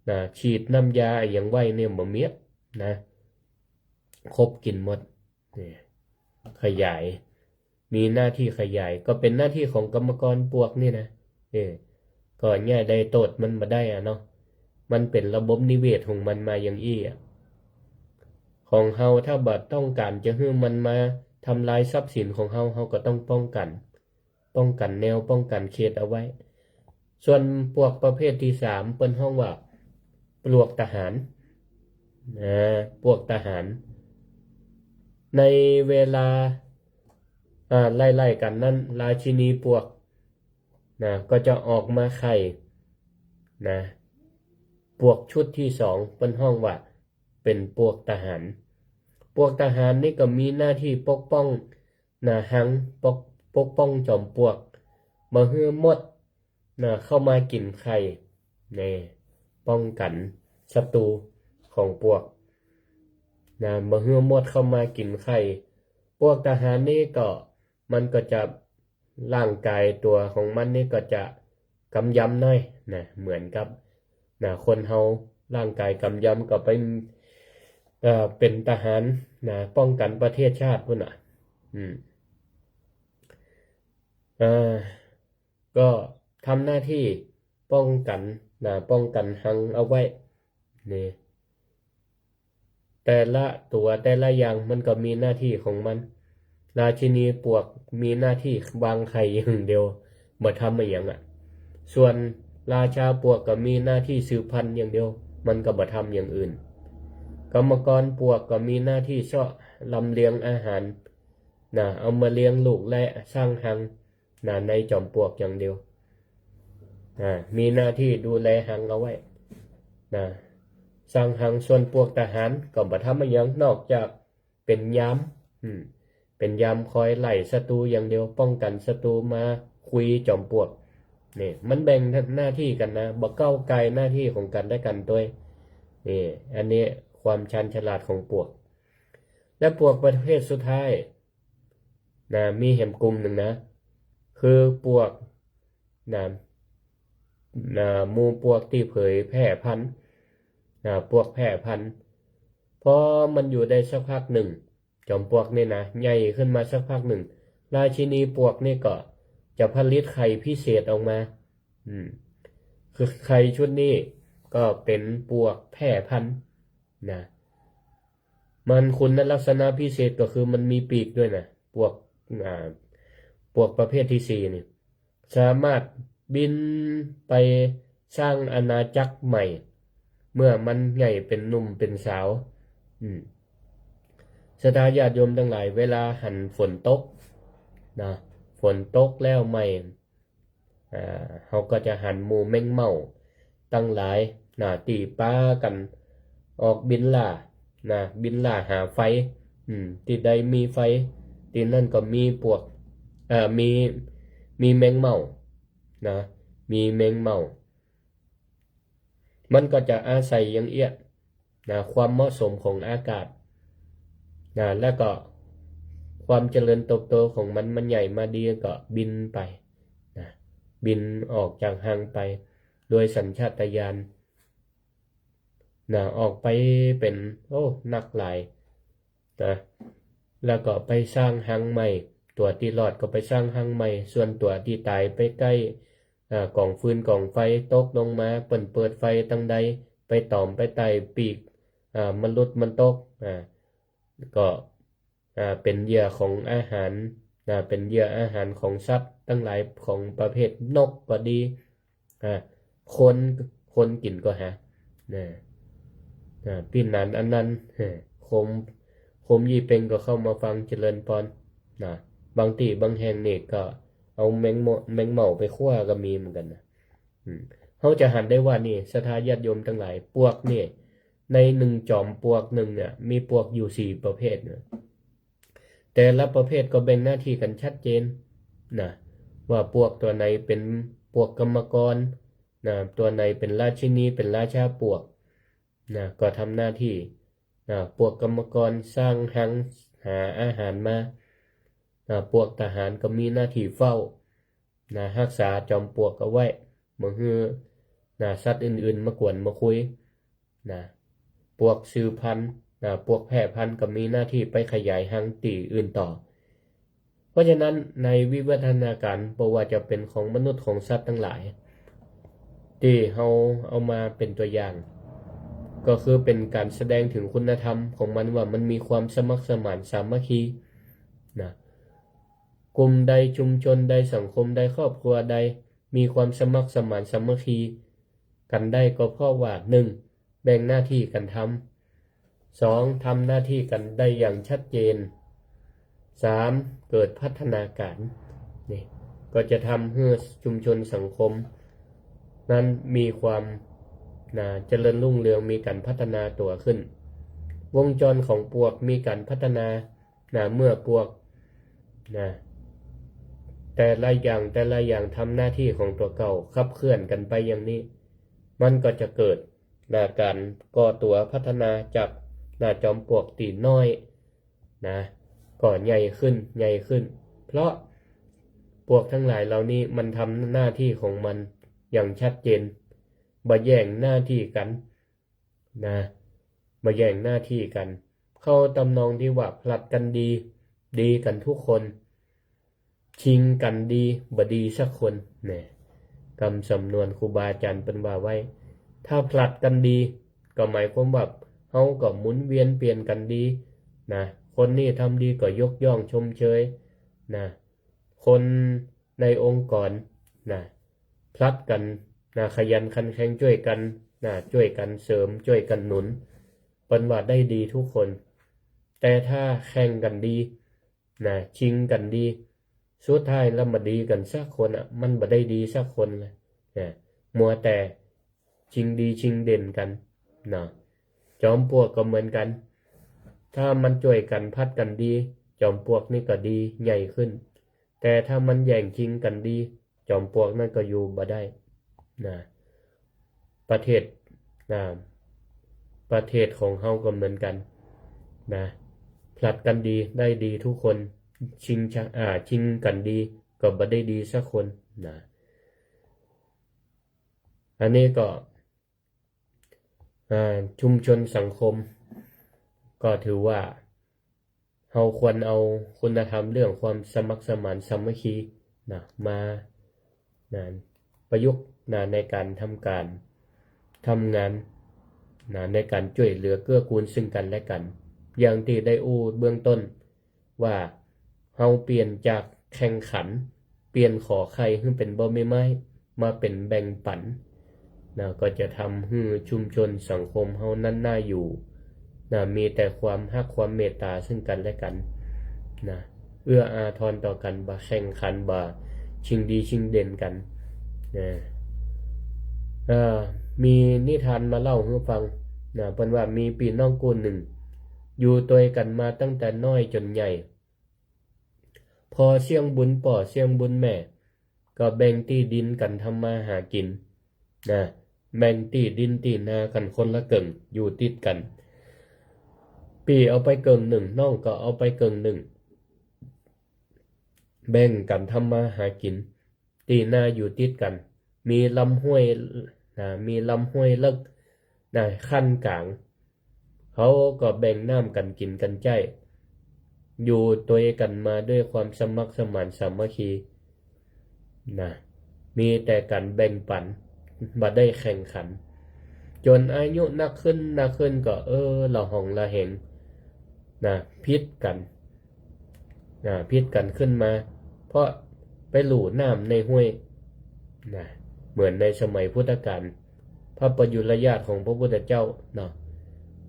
ນະ ສີດນ້ຳຢາອີ່ຫຍັງໄວ້ນີ້ ບໍ່ມີນະ ຄົບກິນໝົດ. ນີ້ ຂະຫຍາຍ ມີໜ້າທີ່ຂະຫຍາຍ ກໍເປັນໜ້າທີ່ຂອງກຳມະກອນປວກນີ້ນະ ເອີ ກໍຫຍ້າຍໄດ້ໂຕດມັນບໍ່ໄດ້ອະເນາະ ມັນເປັນລະບົບນິເວດຂອງມັນມາຢ່າງຊີ້ອະ. ຂອງເຮົາ ຖ້າບໍ່ຕ້ອງການຈະໃຫ້ມັນມາທຳລາຍຊັບສິນຂອງເຮົາ ເຮົາກໍຕ້ອງປ້ອງກັນ ປ້ອງກັນແນວ ປ້ອງກັນເຂດເອົາໄວ້. ສ່ວນປວກປະເພດທີສາມ ເພິ່ນຮ້ອງວ່າປວກຕະຫານ ນະ ປວກຕະຫານ ໃນເວລາ ອາ ໄລ່ໆກັນນັ້ນ ລາຊິນີປວກນະ ກໍຈະອອກມາໄຂ່ນະ ປວກຊຸດທີສອງ ເພິ່ນຮ້ອງວ່າເປັນປວກຕະຫານ. ປວກຕະຫານນີ້ກໍມີໜ້າທີ່ປົກປ້ອງນະ ຮັງ ປົກ ປົກປ້ອງຈອມປວກ ບໍ່ໃຫ້ມົດ ນະ ເຂົ້າມາກິນໄຂ່ ແນ ປ້ອງກັນສັດຕູຂອງປວກນະ ບໍ່ໃຫ້ມົດເຂົ້າມາກິນໄຂ່. ປວກຕະຫານນີ້ກໍ ມັນກໍຈະ ຮ່າງກາຍຕົວຂອງມັນນີ້ກໍຈະກຳຍຳໜ້ອຍນະ ເໝືອນກັບນະ ຄົນເຮົາຮ່າງກາຍກຳຍຳ ກໍໄປ ເອີ ເປັນທະຫານນະ ປ້ອງກັນປະເທດຊາດພຸ້ນນະ ອືມ ເອີ ກໍທຳໜ້າທີ່ປ້ອງກັນນະ ປ້ອງກັນຮັງເອົາໄວ້ນີ້ ແຕ່ລະຕົວແຕ່ລະຢ່າງມັນກໍມີໜ້າທີ່ຂອງມັນ. ລາຊິນີປວກມີໜ້າທີ່ວາງໄຂ່ຢ່າງດຽວ ບໍ່ທຳອີ່ຫຍັງອະ. ສ່ວນລາຊາປວກກໍມີໜ້າທີ່ສືບພັນຢ່າງດຽວ ມັນກໍບໍ່ທຳຢ່າງອື່ນ. ກຳມະກອນປວກກໍມີໜ້າທີ່ເຊາະລຳລຽງອາຫານນະ ເອົາມາລ້ຽງລູກແລະສ້າງຮັງ ນະ ໃນຈອມປວກຢ່າງດຽວ ນະ ມີໜ້າທີ່ດູແລຮັງເອົາໄວ້ນະ ສ້າງຮັງ. ສ່ວນປວກຕະຫານກໍບໍ່ທຳອີ່ຫຍັງ ນອກຈາກເປັນຍາມ ອືມ ເປັນຍາມຄອຍໄລ່ສັດຕູຢ່າງດຽວ ປ້ອງກັນສັດຕູມາຄຸຍຈອມປວກ. ນີ້ ມັນແບ່ງໜ້າທີ່ກັນນະ ບໍ່ກ້າວກ່າຍໜ້າທີ່ຂອງກັນແລະກັນໂດຍ ນີ້ ອັນນີ້ຄວາມຊານສະຫຼາດຂອງປວກ. ແລະ ປວກປະເພດສຸດທ້າຍ ນະ ມີແຮມກຸ່ມໜຶ່ງນະ ຄືປວກນະ ນະ ໝູ່ປວກທີ່ເຜີຍແຜ່ພັນນະ ປວກແຜ່ພັນ. ພໍມັນຢູ່ໄດ້ສັກພັກໜຶ່ງ ຈອມປວກນີ້ນະ ໃຫຍ່ຂຶ້ນມາສັກພັກໜຶ່ງ ລາຊິນີປວກນີ້ກໍຈະຜະລິດໄຂ່ພິເສດອອກມາ ອືມ ຄືໄຂ່ຊຸດນີ້ກໍເປັນປວກແຜ່ພັນນະ. ມັນຄຸນນະລັກສະນະພິເສດກໍຄືມັນມີປີກດ້ວຍນະ ປວກ ອາ ປວກປະເພດທີສີ່ນີ້ ສາມາດບິນໄປສ້າງອານາຈັກໃໝ່ ເມື່ອມັນໃຫຍ່ເປັນໜຸ່ມເປັນສາວ. ອືມ ສັດທາຍາດໂຍມທັງຫຼາຍ ເວລາຫັນຝົນຕົກນະ ຝົນຕົກແລ້ວໃໝ່ ອ່າ ເຮົາກໍຈະຫັນໝູ່ແມງເມົາຕັ້ງຫຼາຍນະ ຕີປາກັນອອກບິນລ່ານະ ບິນລ່າຫາໄຟ ອືມ ທີ່ໃດມີໄຟ ທີ່ນັ້ນກໍມີປວກ ເອີ ມີ ມີແມງເມົານະ ມີແມງເມົາ ມັນກໍຈະອາໄສຢ່າງເອຍ ນະ ຄວາມເໝາະສົມຂອງອາກາດນະ ແລ້ວກໍຄວາມຈະເລີນເຕີບໂຕຂອງມັນ ມັນໃຫຍ່ມາດີ ກໍບິນໄປນະ ບິນອອກຈາກຮັງໄປໂດຍສັນຊາດຕະຍານນະ ອອກໄປເປັນ ໂອ້ ນັກຫຼາຍ ນະ ແລ້ວກໍໄປສ້າງຮັງໃໝ່, ຕົວທີ່ລອດກໍໄປສ້າງຮັງໃໝ່, ສ່ວນຕົວທີ່ຕາຍໄປໃກ້ ອາ ກອງຟືນກອງໄຟຕົກລົງມາ, ເພິ່ນເປີດໄຟທາງໃດ ໄປຕອມໄປໄຕ່ປີກ ອາ ມະນຸດມັນຕົກ ອາ ກໍ ອາ ເປັນເຫຍື່ອຂອງອາຫານ ອາ ເປັນເຫຍື່ອອາຫານຂອງສັດທັງຫຼາຍ ຂອງປະເພດນົກກໍດີ ອາ ຄົນ ຄົນກິນກໍຫາ ນະ ອາ ປີນານອັນນັ້ນ ໂຄມ ໂຄມຍີ່ເປັງກໍເຂົ້າມາຟັງຈະເລີນພອນ ນະ ບາງທີ່ບາງແຫ່ງນີ້ກໍເອົາແມງເໝາະ ແມງເໝົາໄປຂົ້ວກໍມີເໝືອນກັນນະ. ອາ ເຮົາຈະຫັນໄດ້ວ່ານີ້ ສັດທາຍາດໂຍມທັງຫຼາຍ ປວກນີ້ ໃນໜຶ່ງຈອມປວກໜຶ່ງເນ່ຍ ມີປວກຢູ່ສີ່ປະເພດນະ ແຕ່ລະປະເພດກໍແບ່ງໜ້າທີ່ກັນຊັດເຈນນະ ວ່າປວກຕົວໃດເປັນປວກກຳມະກອນນະ ຕົວໃດເປັນລາຊິນີ ເປັນລາຊາປວກນະ ກໍທຳໜ້າທີ່ນະ ປວກກຳມະກອນສ້າງຮັງຫາອາຫານມານະ ປວກທະຫານກໍມີໜ້າທີ່ເຝົ້າ ນະ ຮັກສາຈອມປວກເອົາໄວ້ ບໍ່ໃຫ້ນະ ສັດອື່ນໆມາກວນມາຄຸຍນະ ປວກສືບພັນນະ ປວກແຜ່ພັນກໍມີໜ້າທີ່ໄປຂະຫຍາຍຮັງທີ່ອື່ນຕໍ່. ເພາະສະນັ້ນ ໃນວິວັດທະນາການ ບໍ່ວ່າຈະເປັນຂອງມະນຸດ ຂອງສັດທັງຫຼາຍ ທີ່ເຮົາເອົາມາເປັນຕົວຢ່າງ ກໍຄືເປັນການສະແດງເຖິງຄຸນນະທຳຂອງມັນວ່າ ມັນມີຄວາມສະໝັກສະໝານສາມັກຄີນະ. ກຸ່ມໃດ ຊຸມຊົນໃດ ສັງຄົມໃດ ຄອບຄົວໃດ ມີຄວາມສະໝັກສະໝານສາມັກຄີກັນໄດ້ກໍເພາະວ່າ ໜຶ່ງ ແບ່ງໜ້າທີ່ກັນທຳ, ສອງ ທຳໜ້າທີ່ກັນໄດ້ຢ່າງຊັດເຈນ, ສາມ ເກີດພັດທະນາການ. ນີ້ກໍຈະທຳໃຫ້ຊຸມຊົນສັງຄົມນັ້ນມີຄວາມນະ ຈະເລີນຮຸ່ງເຮືອງ, ມີການພັດທະນາຕົວຂຶ້ນ. ວົງຈອນຂອງປວກມີການພັດທະນາ ນະ ເມື່ອພວກນະ ແຕ່ລະຢ່າງ ແຕ່ລະຢ່າງທຳໜ້າທີ່ຂອງຕົວເກົ່າ ຂັບເຄື່ອນກັນໄປຢ່າງນີ້ ມັນກໍຈະເກີດນະ ການກໍ່ຕົວພັດທະນາຈາກນະ ຈອມປວກຕີນ້ອຍນະ ກໍໃຫຍ່ຂຶ້ນ ໃຫຍ່ຂຶ້ນ ເພາະພວກທັງຫຼາຍເຫຼົ່ານີ້ ມັນທຳໜ້າທີ່ຂອງມັນຢ່າງຊັດເຈນ ບໍ່ແຍ່ງໜ້າທີ່ກັນ ນະ ມາແຍ່ງໜ້າທີ່ກັນ ເຂົ້າຕຳນອງທີ່ວ່າຜລັດກັນດີ ດີກັນທຸກຄົນ ຊິງກັນດີ ບໍ່ດີສັກຄົນແນ່. ກຳສຳນວນຄູບາອາຈານເພິ່ນວ່າໄວ້ ຖ້າຜລັດກັນດີ ກໍໝາຍຄວາມວ່າເຮົາກໍໝູນວຽນປ່ຽນກັນດີນະ ຄົນນີ້ທຳດີກໍຍົກຍ້ອງຊົມເຊີຍນະ ຄົນໃນອົງກອນນະ ຜລັດກັນນະ ຂະຫຍັນຂັນແຂງຊ່ວຍກັນນະ ຊ່ວຍກັນເສີມ ຊ່ວຍກັນໜູນ ເພິ່ນວ່າໄດ້ດີທຸກຄົນ. ແຕ່ຖ້າແຂ່ງກັນດີນະ ຊິງກັນດີ ສຸດທ້າຍລະມາດີກັນສັກຄົນອະ ມັນບໍ່ໄດ້ດີສັກຄົນນະ ມັວແຕ່ຊິງດີຊິງເດັ່ນກັນເນາະ. ຈອມປວກກໍເໝືອນກັນ ຖ້າມັນຊ່ວຍກັນ ຜັດກັນດີ ຈອມປວກນີ້ກໍດີໃຫຍ່ຂຶ້ນ. ແຕ່ຖ້າມັນແຍ່ງຊິງກັນດີ ຈອມປວກນັ້ນກໍຢູ່ບໍ່ໄດ້ນະ. ປະເທດນະ ປະເທດຂອງເຮົາກໍເໝືອນກັນນະ ຜລັດກັນດີໄດ້ດີທຸກຄົນ ຊິງຊະ ອາ ຊິງກັນດີກໍບໍ່ໄດ້ດີສັກຄົນນະ. ອັນນີ້ກໍ ອາ ຊຸມຊົນສັງຄົມ ກໍຖືວ່າເຮົາຄວນເອົາຄຸນນະທຳເລື່ອງຄວາມສະໝັກສະໝານສາມັກຄີນະ ມານະ ປະຍຸກນະ ໃນການທຳການ ທຳງານນະ ໃນການຊ່ວຍເຫຼືອເກື້ອກູນຊຶ່ງກັນແລະກັນ ຢ່າງທີ່ໄດ້ອູ້ເບື້ອງຕົ້ນ ວ່າເຮົາປ່ຽນຈາກແຂ່ງຂັນ ປ່ຽນຂໍໄຂ່ໃຫ້ເປັນບໍ່ໃບໄມ້ ມາເປັນແບ່ງປັນນະ ກໍຈະທຳໃຫ້ຊຸມຊົນສັງຄົມເຮົານັ້ນໜ້າຢູ່ນະ ມີແຕ່ຄວາມຮັກຄວາມເມດຕາຊຶ່ງກັນແລະກັນນະ ເອື້ອອາທອນຕໍ່ກັນ ບໍ່ແຂ່ງຂັນ ບໍ່ຊິງດີຊິງເດັ່ນກັນນະ. ເອີ ມີນິທານມາເລົ່າໃຫ້ຟັງນະ ເພິ່ນວ່າມີພີ່ນ້ອງຄູ່ໜຶ່ງ ຢູ່ໂດຍກັນມາຕັ້ງແຕ່ນ້ອຍຈົນໃຫຍ່ ພໍ່ສ່ຽງບຸນພໍ່ສ່ຽງບຸນແມ່ ກໍແບ່ງທີ່ດິນກັນທຳມາຫາກິນນະ ແບ່ງທີ່ດິນທີ່ນາກັນຄົນລະເກິ່ງ ຢູ່ຕິດກັນ ພີ່ເອົາໄປເກິ່ງໜຶ່ງ ນ້ອງກໍເອົາໄປເກິ່ງໜຶ່ງ ແບ່ງກັນທຳມາຫາກິນ. ທີ່ນາຢູ່ຕິດກັນ ມີລຳຫ້ວຍນະ ມີລຳຫ້ວຍເລິກນະ ຂັ້ນກາງ ເຮົາກໍແບ່ງນ້ຳກັນກິນກັນໃຊ້ ຢູ່ໂດຍກັນມາດ້ວຍຄວາມສະໝັກສະໝານສາມັກຄີນະ, ມີແຕ່ການແບ່ງປັນ, ບໍ່ໄດ້ແຂ່ງຂັນ. ຈົນອາຍຸໜັກຂຶ້ນ, ໜັກຂຶ້ນກໍ ເອີ ລະຫອງລະແຫງນະ, ຜິດກັນນະ, ຜິດກັນຂຶ້ນມາ ເພາະໄປຫຼູນ້ຳໃນຫ້ວຍນະ, ເໝືອນໃນສະໄໝພຸດທະການ. ພະປະຍຸລະຍາດຂອງພະພຸດທະເຈົ້າເນາະ,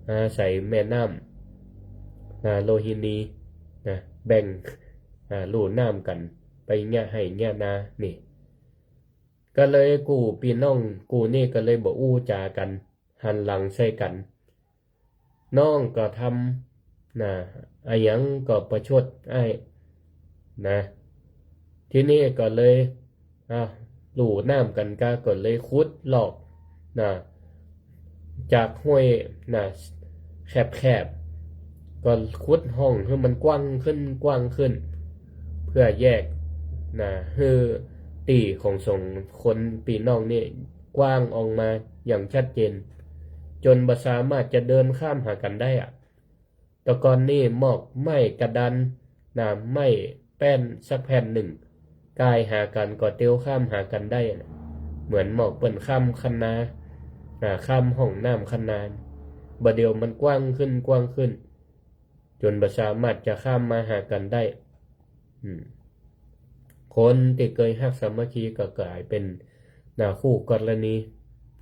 ອາໄສແມ່ນ້ຳ ອາ ໂລຫິນີນະ ແບ່ງ ອາ ຫຼູນ້ຳກັນໄປຫຍ້າໄຮ່ຫຍ້ານານີ້. ກໍເລີຍຄູ່ພີ່ນ້ອງຄູ່ນີ້ກໍເລີຍບໍ່ອູ່ຈາກັນ, ຫັນຫຼັງໃສ່ກັນ. ນ້ອງກໍທຳນະ, ອາຫຍັງກໍປະຊົດອ້າຍນະ. ທີນີ້ກໍເລີຍ ອາ ຫຼູນ້ຳກັນກາ ກໍເລີຍຂຸດລອກນະ ຈາກຫ້ວຍນະ ແຄບໆ ກໍຂຸດຮ່ອງໃຫ້ມັນກວ້າງຂຶ້ນ, ກວ້າງຂຶ້ນ ເພື່ອແຍກນະ ໃຫ້ຕີຂອງສອງຄົນພີ່ນ້ອງນີ້ກວ້າງອອກມາຢ່າງຊັດເຈນ, ຈົນບໍ່ສາມາດຈະເດີນຂ້າມຫາກັນໄດ້ອະ. ແຕ່ກ່ອນນີ້ໝອກໄມ້ກະດານນະ, ໄມ້ແປ້ນສັກແຜ່ນໜຶ່ງ ກ່າຍຫາກັນກໍເຕີວຂ້າມຫາກັນໄດ້ນະ, ເໝືອນໝອກເພິ່ນຂ້າມຄັນນານະ, ຂ້າມຮ່ອງນ້ຳຄັນນາ. ບາດດຽວມັນກວ້າງຂຶ້ນ, ກວ້າງຂຶ້ນ ຈົນບໍ່ສາມາດຈະຂ້າມມາຫາກັນໄດ້. ອືມ ຄົນທີ່ເຄີຍຮັກສາມັກຄີກໍກາຍເປັນນະ ຄູ່ກໍລະນີ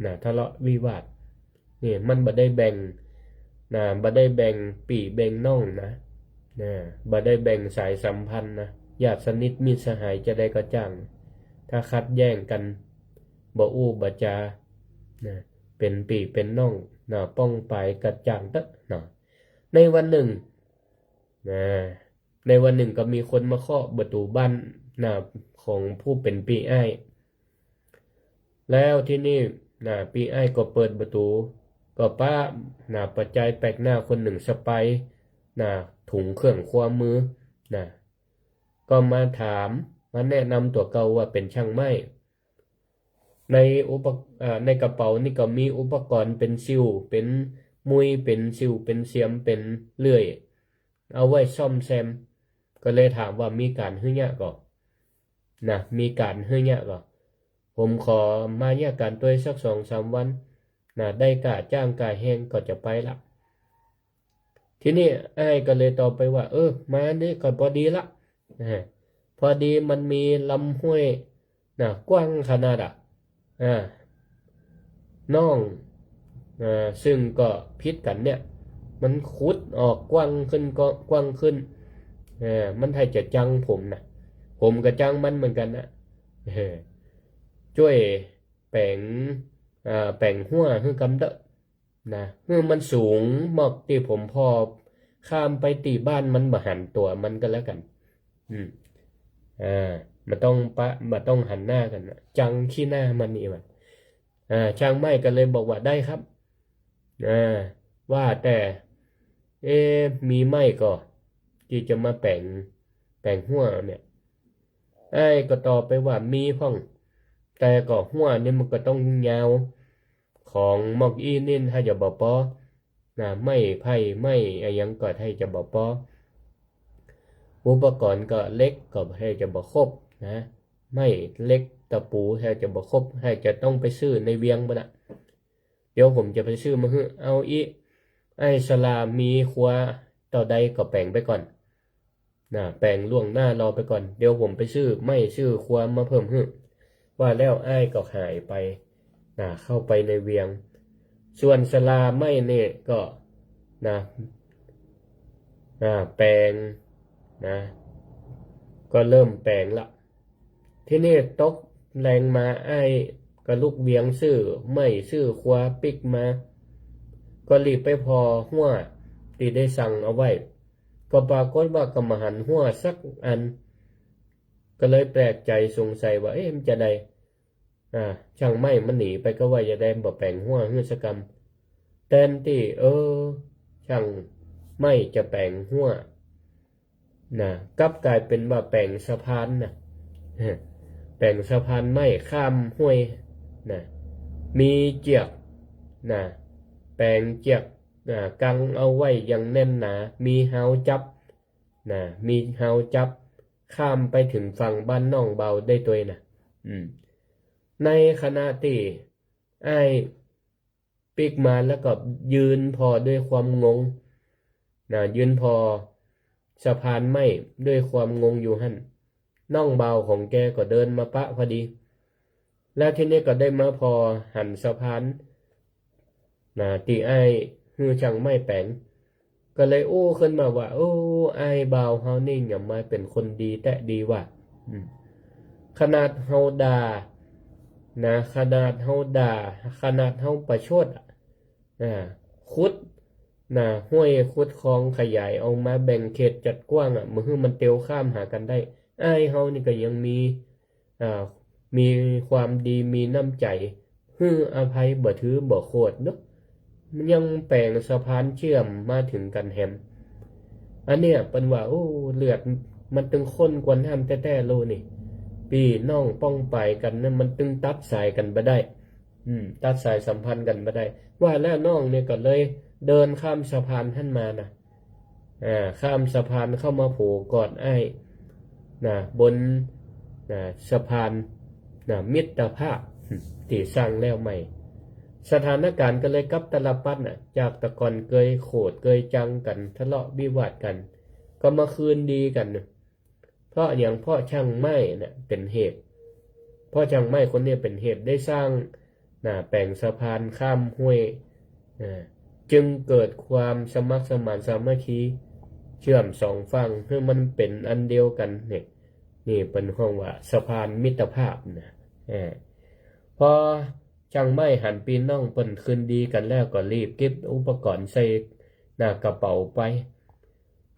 ນະ, ທະເລາະວິວາດ. ນີ້ມັນບໍ່ໄດ້ແບ່ງນະ, ບໍ່ໄດ້ແບ່ງພີ່ແບ່ງນ້ອງນະ, ນະ, ບໍ່ໄດ້ແບ່ງສາຍສຳພັນນະ, ຍາດສະໜິດມິດສະຫາຍຈະໄດ້ກະຈ່າງ. ຖ້າຂັດແຍ່ງກັນ ບໍ່ອູ່ບໍ່ຈານະ, ເປັນພີ່ເປັນນ້ອງນະ, ປ້ອງປາຍກະຈ່າງເຕີເນາະ. ໃນວັນໜຶ່ງນະ, ໃນວັນໜຶ່ງກໍມີຄົນມາເຄາະປະຕູບ້ານນະ ຂອງຜູ້ເປັນພີ່ອ້າຍ. ແລ້ວທີນີ້ນະ ພີ່ອ້າຍກໍເປີດປະຕູ ກໍປະນະ ປະຈາຍແປກໜ້າຄົນໜຶ່ງສະພາຍນະ ຖົງເຄື່ອງຄົວມືນະ ກໍມາຖາມ ມາແນະນຳຕົວເກົ່າວ່າເປັນຊ່າງໄມ້. ໃນອຸປະ ເອີ ໃນກະເປົານີ້ກໍມີອຸປະກອນເປັນສິວ ເປັນມຸ້ຍ ເປັນສິວ ເປັນສຽມ ເປັນເລື່ອຍ ເອົາໄວ້ສ້ອມແຊມ. ກໍເລີຍຖາມວ່າມີການຫຼືຍະກໍ ນະ ມີການເຮີຍະກໍ ຜົມຂໍມາຍະການຕົວະສັກສອງສາມວັນນະ ໄດ້ກາຈ້າງກາແຮງກໍຈະໄປລະ. ທີນີ້ອ້າຍກໍເລີຍຕອບໄປວ່າ ເອີ ມານີ້ກໍພໍດີລະ ອາ ພໍດີມັນມີລຳຫ້ວຍນະ ກວ້າງຂະໜາດອະ ອາ ນ້ອງ ອາ ຊຶ່ງກໍຜິດກັນເນຍ ມັນຂຸດອອກກວ້າງຂຶ້ນ ກວ້າງຂຶ້ນ ເອີ ມັນໃຫ້ຈະຈັງຜົມນະ ຜົມກໍຈັງມັນເໝືອນກັນນະ ເອີ ຊ່ວຍແປງ ອາ ແປງຮົ້ວໃຫ້ກຳເດີ້ນະ ໃຫ້ມັນສູງໝອກທີ່ຜົມພໍຂ້າມໄປທີ່ບ້ານມັນບໍ່ຫັນຕົວມັນກໍແລ້ວກັນ ອືມ ອາ ບໍ່ຕ້ອງປະ ບໍ່ຕ້ອງຫັນໜ້າກັນນະ ຈັງຂີ້ໜ້າມັນນີ້ວ່າ ອາ ຊ່າງໄມ້ກໍເລີຍບອກວ່າ ໄດ້ຄັບ ອາ ວ່າແຕ່ ເອ ມີໄມ້ກໍ ທີ່ຈະມາແປງ ແປງຮົ້ວເນຍ ອ້າຍກໍຕອບໄປວ່າ ມີພ້ອງ ແຕ່ກໍຮົ້ວນີ້ມັນກໍຕ້ອງຍາວ ຂອງໝອກອີ່ນີ້ນ ຖ້າຈະບໍ່ພໍ ນະ ໄມ້ໄຜ່ ໄມ້ອະຫຍັງກໍແທບຈະບໍ່ພໍ ອຸປະກອນກໍເຫຼັກກໍແທບຈະບໍ່ຄົບນະ ໄມ້ເຫຼັກ ຕະປູແທບຈະບໍ່ຄົບ ແທບຈະຕ້ອງໄປຊື້ໃນວຽງພຸ້ນນະ ດຽວຜົມຈະໄປຊື້ມາໃຫ້ ເອົາອີກ ອ້າຍສະຫຼາມີຄົວເທົ່າໃດກໍແປງໄປກ່ອນນະ ແປງລ່ວງໜ້າລໍໄປກ່ອນ ດຽວຜົມໄປຊື້ໄມ້ຊື້ຄົວມາເພີ່ມໃຫ້ ວ່າແລ້ວອ້າຍກໍຫາຍໄປ ນະ ເຂົ້າໄປໃນວຽງ ສ່ວນສະຫຼາໄມ້ນີ້ກໍນະ ອາ ແປງນະ ກໍເລີ່ມແປງລະ ທີນີ້ຕົກແລງມາ ອ້າຍກໍລຸກວຽງຊື້ໄມ້ຊື້ຄົວປິກມາ ກໍຫຼີກໄປພໍ້ຮົ້ວທີ່ໄດ້ສັ່ງເອົາໄວ້ ກໍປາກົດວ່າກໍບໍ່ຫັນຮົ້ວສັກອັນ ກໍເລີຍແປກໃຈສົງໄສວ່າ ເອະ ມັນຈະໄດ້ ອາ ຊ່າງໄມ້ມັນໜີໄປ ກໍວ່າຈະໄດ້ບໍ່ແປງຮົ້ວໃຫ້ສະກຳ ແທນທີ່ ເອີ ຊ່າງໄມ້ຈະແປງຮົ້ວນະ ກັບກາຍເປັນວ່າແປງສະພານນະ ແປງສະພານໄມ້ຂ້າມຫ້ວຍນະ ມີຈຽກນະ ແປງຈຽກ ອາ ກັງເອົາໄວ້ຢ່າງແໜ້ນໜາ ມີຮາວຈັບ ນະ ມີຮາວຈັບຂ້າມໄປເຖິງຝັ່ງບ້ານນ້ອງບ່າວໄດ້ຕົວເອງນະ. ອືມ ໃນຂະນະທີ່ອ້າຍ ປິກມາແລ້ວກໍຢືນພໍ້ດ້ວຍຄວາມງົງນະ ຢືນພໍ້ສະພານໄມ້ດ້ວຍຄວາມງົງຢູ່ຫັ້ນ. ນ້ອງບ່າວຂອງແກກໍເດີນມາປະພໍດີ ແລ້ວທີນີ້ກໍໄດ້ມາພໍ້ຫັນສະພານນະ ທີ່ອ້າຍຮືຊ່າງໄມ້ແປງ. ກໍເລີຍໂອ້ຂຶ້ນມາວ່າ ໂອ້ ອ້າຍບ່າວເຮົານີ້ຫຍັງມາເປັນຄົນດີແທ້ດີວ່າ. ອືມ ຂະໜາດເຮົາດ່ານະ ຂະໜາດເຮົາດ່າ ຂະໜາດເຮົາປະຊົດ ອາ ຂຸດນະ ຫ້ວຍຂຸດຄອງ ຂະຫຍາຍອອກມາ ແບ່ງເຂດຈັດກວ້າງອະ ມື້ຮືມັນເຕີວຂ້າມຫາກັນໄດ້. ອ້າຍເຮົານີ້ກໍຍັງມີ ອ່າ ມີຄວາມດີ ມີນ້ຳໃຈ ຮືອະໄພ ບໍ່ຖືບໍ່ໂຄດເນາະ ຍັງແປງສະພານເຊື່ອມມາເຖິງກັນແຮມ. ອັນເນີ້ຍເພິ່ນວ່າ ໂອ້ ເລືອດມັນຕຶງຂຸ້ນກວ່ານ້ຳແທ້ໆໂລນີ້ ພີ່ນ້ອງປ້ອງປາຍກັນນັ້ນ ມັນຕຶງຕັດສາຍກັນບໍ່ໄດ້ ອືມ ຕັດສາຍສຳພັນກັນບໍ່ໄດ້. ວ່າແລ້ວນ້ອງນີ້ກໍເລີຍເດີນຂ້າມສະພານຫັ້ນມານະ ອາ ຂ້າມສະພານເຂົ້າມາໂຜກອດອ້າຍນະ ບົນນະ ສະພານນະ ມິດຕະພາບທີ່ສ້າງແລ້ວໃໝ່. ສະຖານະການກໍເລີຍກັບຕະລະປັດນະ ຈາກແຕ່ກ່ອນເຄີຍໂຂດເຄີຍຈັງກັນ ທະເລາະວິວາດກັນ ກໍມາຄືນດີກັນ. ເພາະຫຍັງ? ເພາະຊ່າງໄມ້ນະເປັນເຫດ ເພາະຊ່າງໄມ້ຄົນນີ້ເປັນເຫດໄດ້ສ້າງນະ ແປງສະພານຂ້າມຫ້ວຍ ອາ ຈຶ່ງເກີດຄວາມສະໝັກສະໝານສາມັກຄີ ເຊື່ອມສອງຝັ່ງໃຫ້ມັນເປັນອັນດຽວກັນ. ນີ້ ນີ້ເພິ່ນຮ້ອງວ່າສະພານມິດຕະພາບນະ. ເອີ ພໍຊ່າງໄມ້ຫັນພີ່ນ້ອງເພິ່ນຄືນດີກັນແລ້ວ ກໍລີບເກັບອຸປະກອນໃສ່ໜ້າກະເປົາໄປ.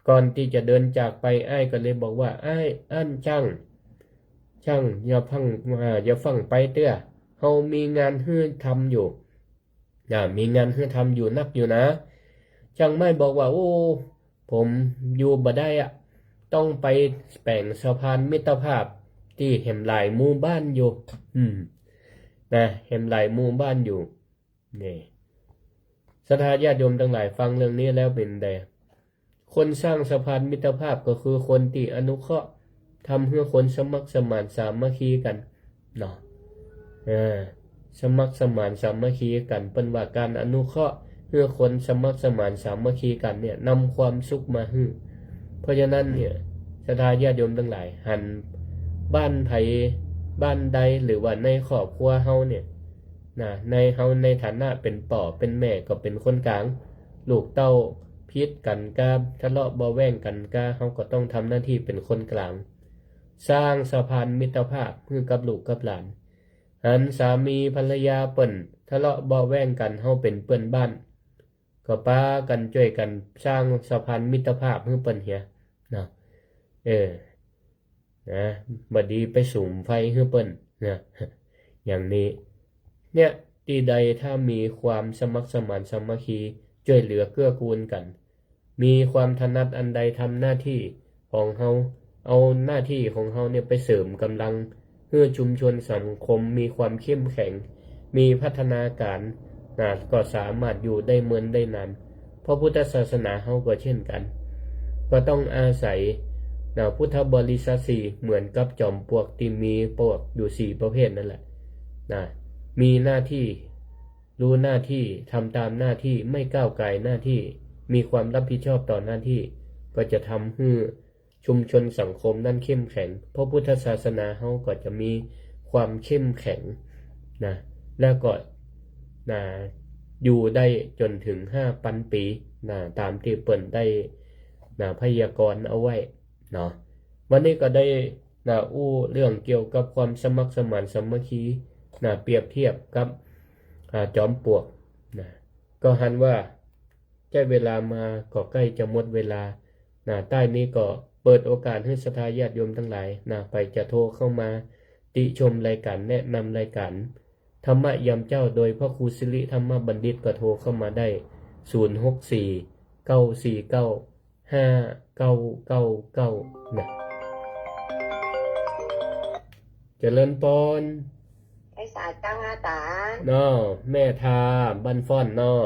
ກ່ອນທີ່ຈະເດີນຈາກໄປ ອ້າຍກໍເລີຍບອກວ່າ ອ້າຍ ອັນ ຊ່າງ ຊ່າງ ຢ່າຟັ່ງ ເອີ ຢ່າຟັ່ງໄປເທື່ອ ເຮົາມີງານຮືທຳຢູ່ ນະ ມີງານຮືທຳຢູ່ໜັກຢູ່ນາ. ຊ່າງໄມ້ບອກວ່າ ໂອ້ ຜົມຢູ່ບໍ່ໄດ້ອະ ຕ້ອງໄປແປງສະພານມິດຕະພາບທີ່ແຮມຫຼາຍໝູ່ບ້ານຢູ່ ອືມ ນະ ແຮມຫຼາຍໝູ່ບ້ານຢູ່. ນີ້ ສັດທາຍາດໂຍມທັງຫຼາຍ ຟັງເລື່ອງນີ້ແລ້ວເປັນໃດ? ຄົນສ້າງສະພານມິດຕະພາບກໍຄືຄົນທີ່ອະນຸເຄາະ ທຳໃຫ້ຄົນສະໝັກສະໝານສາມັກຄີກັນເນາະ ເອີ ສະໝັກສະໝານສາມັກຄີກັນ. ເພິ່ນວ່າການອະນຸເຄາະໃຫ້ຄົນສະໝັກສະໝານສາມັກຄີກັນເນ່ຍ ນຳຄວາມສຸກມາໃຫ້. ເພາະສະນັ້ນເນ່ຍ ສັດທາຍາດໂຍມທັງຫຼາຍ ຫັນບ້ານໃຜບ້ານໃດ ຫຼືວ່າໃນຄອບຄົວເຮົາເນ່ຍ ນະ ໃນເຮົາໃນຖານະເປັນພໍ່ເປັນແມ່ກໍເປັນຄົນກາງ ລູກເຕົ້າຜິດກັນກາ ທະເລາະເບາະແວ້ງກັນກາ ເຮົາກໍຕ້ອງທຳໜ້າທີ່ເປັນຄົນກາງ ສ້າງສະພານມິດຕະພາບໃຫ້ກັບລູກກັບຫຼານ. ຫັນສາມີພັນລະຍາເພິ່ນທະເລາະເບາະແວ້ງກັນ ເຮົາເປັນເພື່ອນບ້ານ ກໍປາກັນຊ່ວຍກັນສ້າງສະພານມິດຕະພາບໃຫ້ເພິ່ນເຫຍເນາະ ເອີ ນະ ບໍ່ດີໄປສຸມໄຟໃຫ້ເພິ່ນນະ ຢ່າງນີ້ເນ່ຍ. ທີ່ໃດຖ້າມີຄວາມສະໝັກສະໝານສາມັກຄີ ຊ່ວຍເຫຼືອເກື້ອກູນກັນ ມີຄວາມຖະໜັດອັນໃດ ທຳໜ້າທີ່ຂອງເຮົາ ເອົາໜ້າທີ່ຂອງເຮົາເນ່ຍໄປເສີມກຳລັງ ເພື່ອຊຸມຊົນສັງຄົມມີຄວາມເຂັ້ມແຂງ ມີພັດທະນາການນະ ກໍສາມາດຢູ່ໄດ້ເມີນໄດ້ນານ. ພະພຸດທະສາສະໜາເຮົາກໍເຊັ່ນກັນ ກໍຕ້ອງອາໄສນະ ພຸດທະບໍລິສັດສີ່ ເໝືອນກັບຈອມປວກທີ່ມີປວກຢູ່ສີ່ປະເພດນັ້ນແຫຼະນະ ມີໜ້າທີ່ ຮູ້ໜ້າທີ່ ທຳຕາມໜ້າທີ່ ໄມ່ກ້າວກ່າຍໜ້າທີ່ ມີຄວາມຮັບຜິດຊອບຕໍ່ໜ້າທີ່ ກໍຈະທຳໃຫ້ ຊຸມຊົນສັງຄົມນັ້ນເຂັ້ມແຂງ ພະພຸດທະສາສະໜາເຮົາກໍຈະມີຄວາມເຂັ້ມແຂງນະ ແລ້ວກໍນະ ຢູ່ໄດ້ຈົນເຖິງຫ້າພັນປີນະ ຕາມທີ່ເພິ່ນໄດ້ນະ ພະຍາກອນເອົາໄວ້ເນາະ. ວັນນີ້ກໍໄດ້ນະ ຮູ້ເລື່ອງກ່ຽວກັບຄວາມສະໝັກສະໝານສາມັກຄີນະ ປຽບທຽບກັບ ອາ ຈອມປວກນະ ກໍຫັນວ່າ ໃຊ້ເວລາມາກໍໃກ້ຈະໝົດເວລານະ. ທ້າຍນີ້ກໍເປີດໂອກາດໃຫ້ສັດທາຍາດໂຍມທັງຫຼາຍນະ ໃຜຈະໂທເຂົ້າມາຕິຊົມລາຍການ ແນະນຳລາຍການທຳມະຍາມເຊົ້າ ໂດຍພະຄູສິລິທຳມະບັນດິດ ກໍໂທເຂົ້າມາໄດ້ ສູນຫົກສີ່ ເກົ້າສີ່ເກົ້າ ຫ້າເກົ້າເກົ້າເກົ້າ ນະ. ຈະເລີນພອນ ໄພສານເຈົ້າຫາຕາເນາະ ແມ່ທ່າບ້ານຟ້ອນເນາ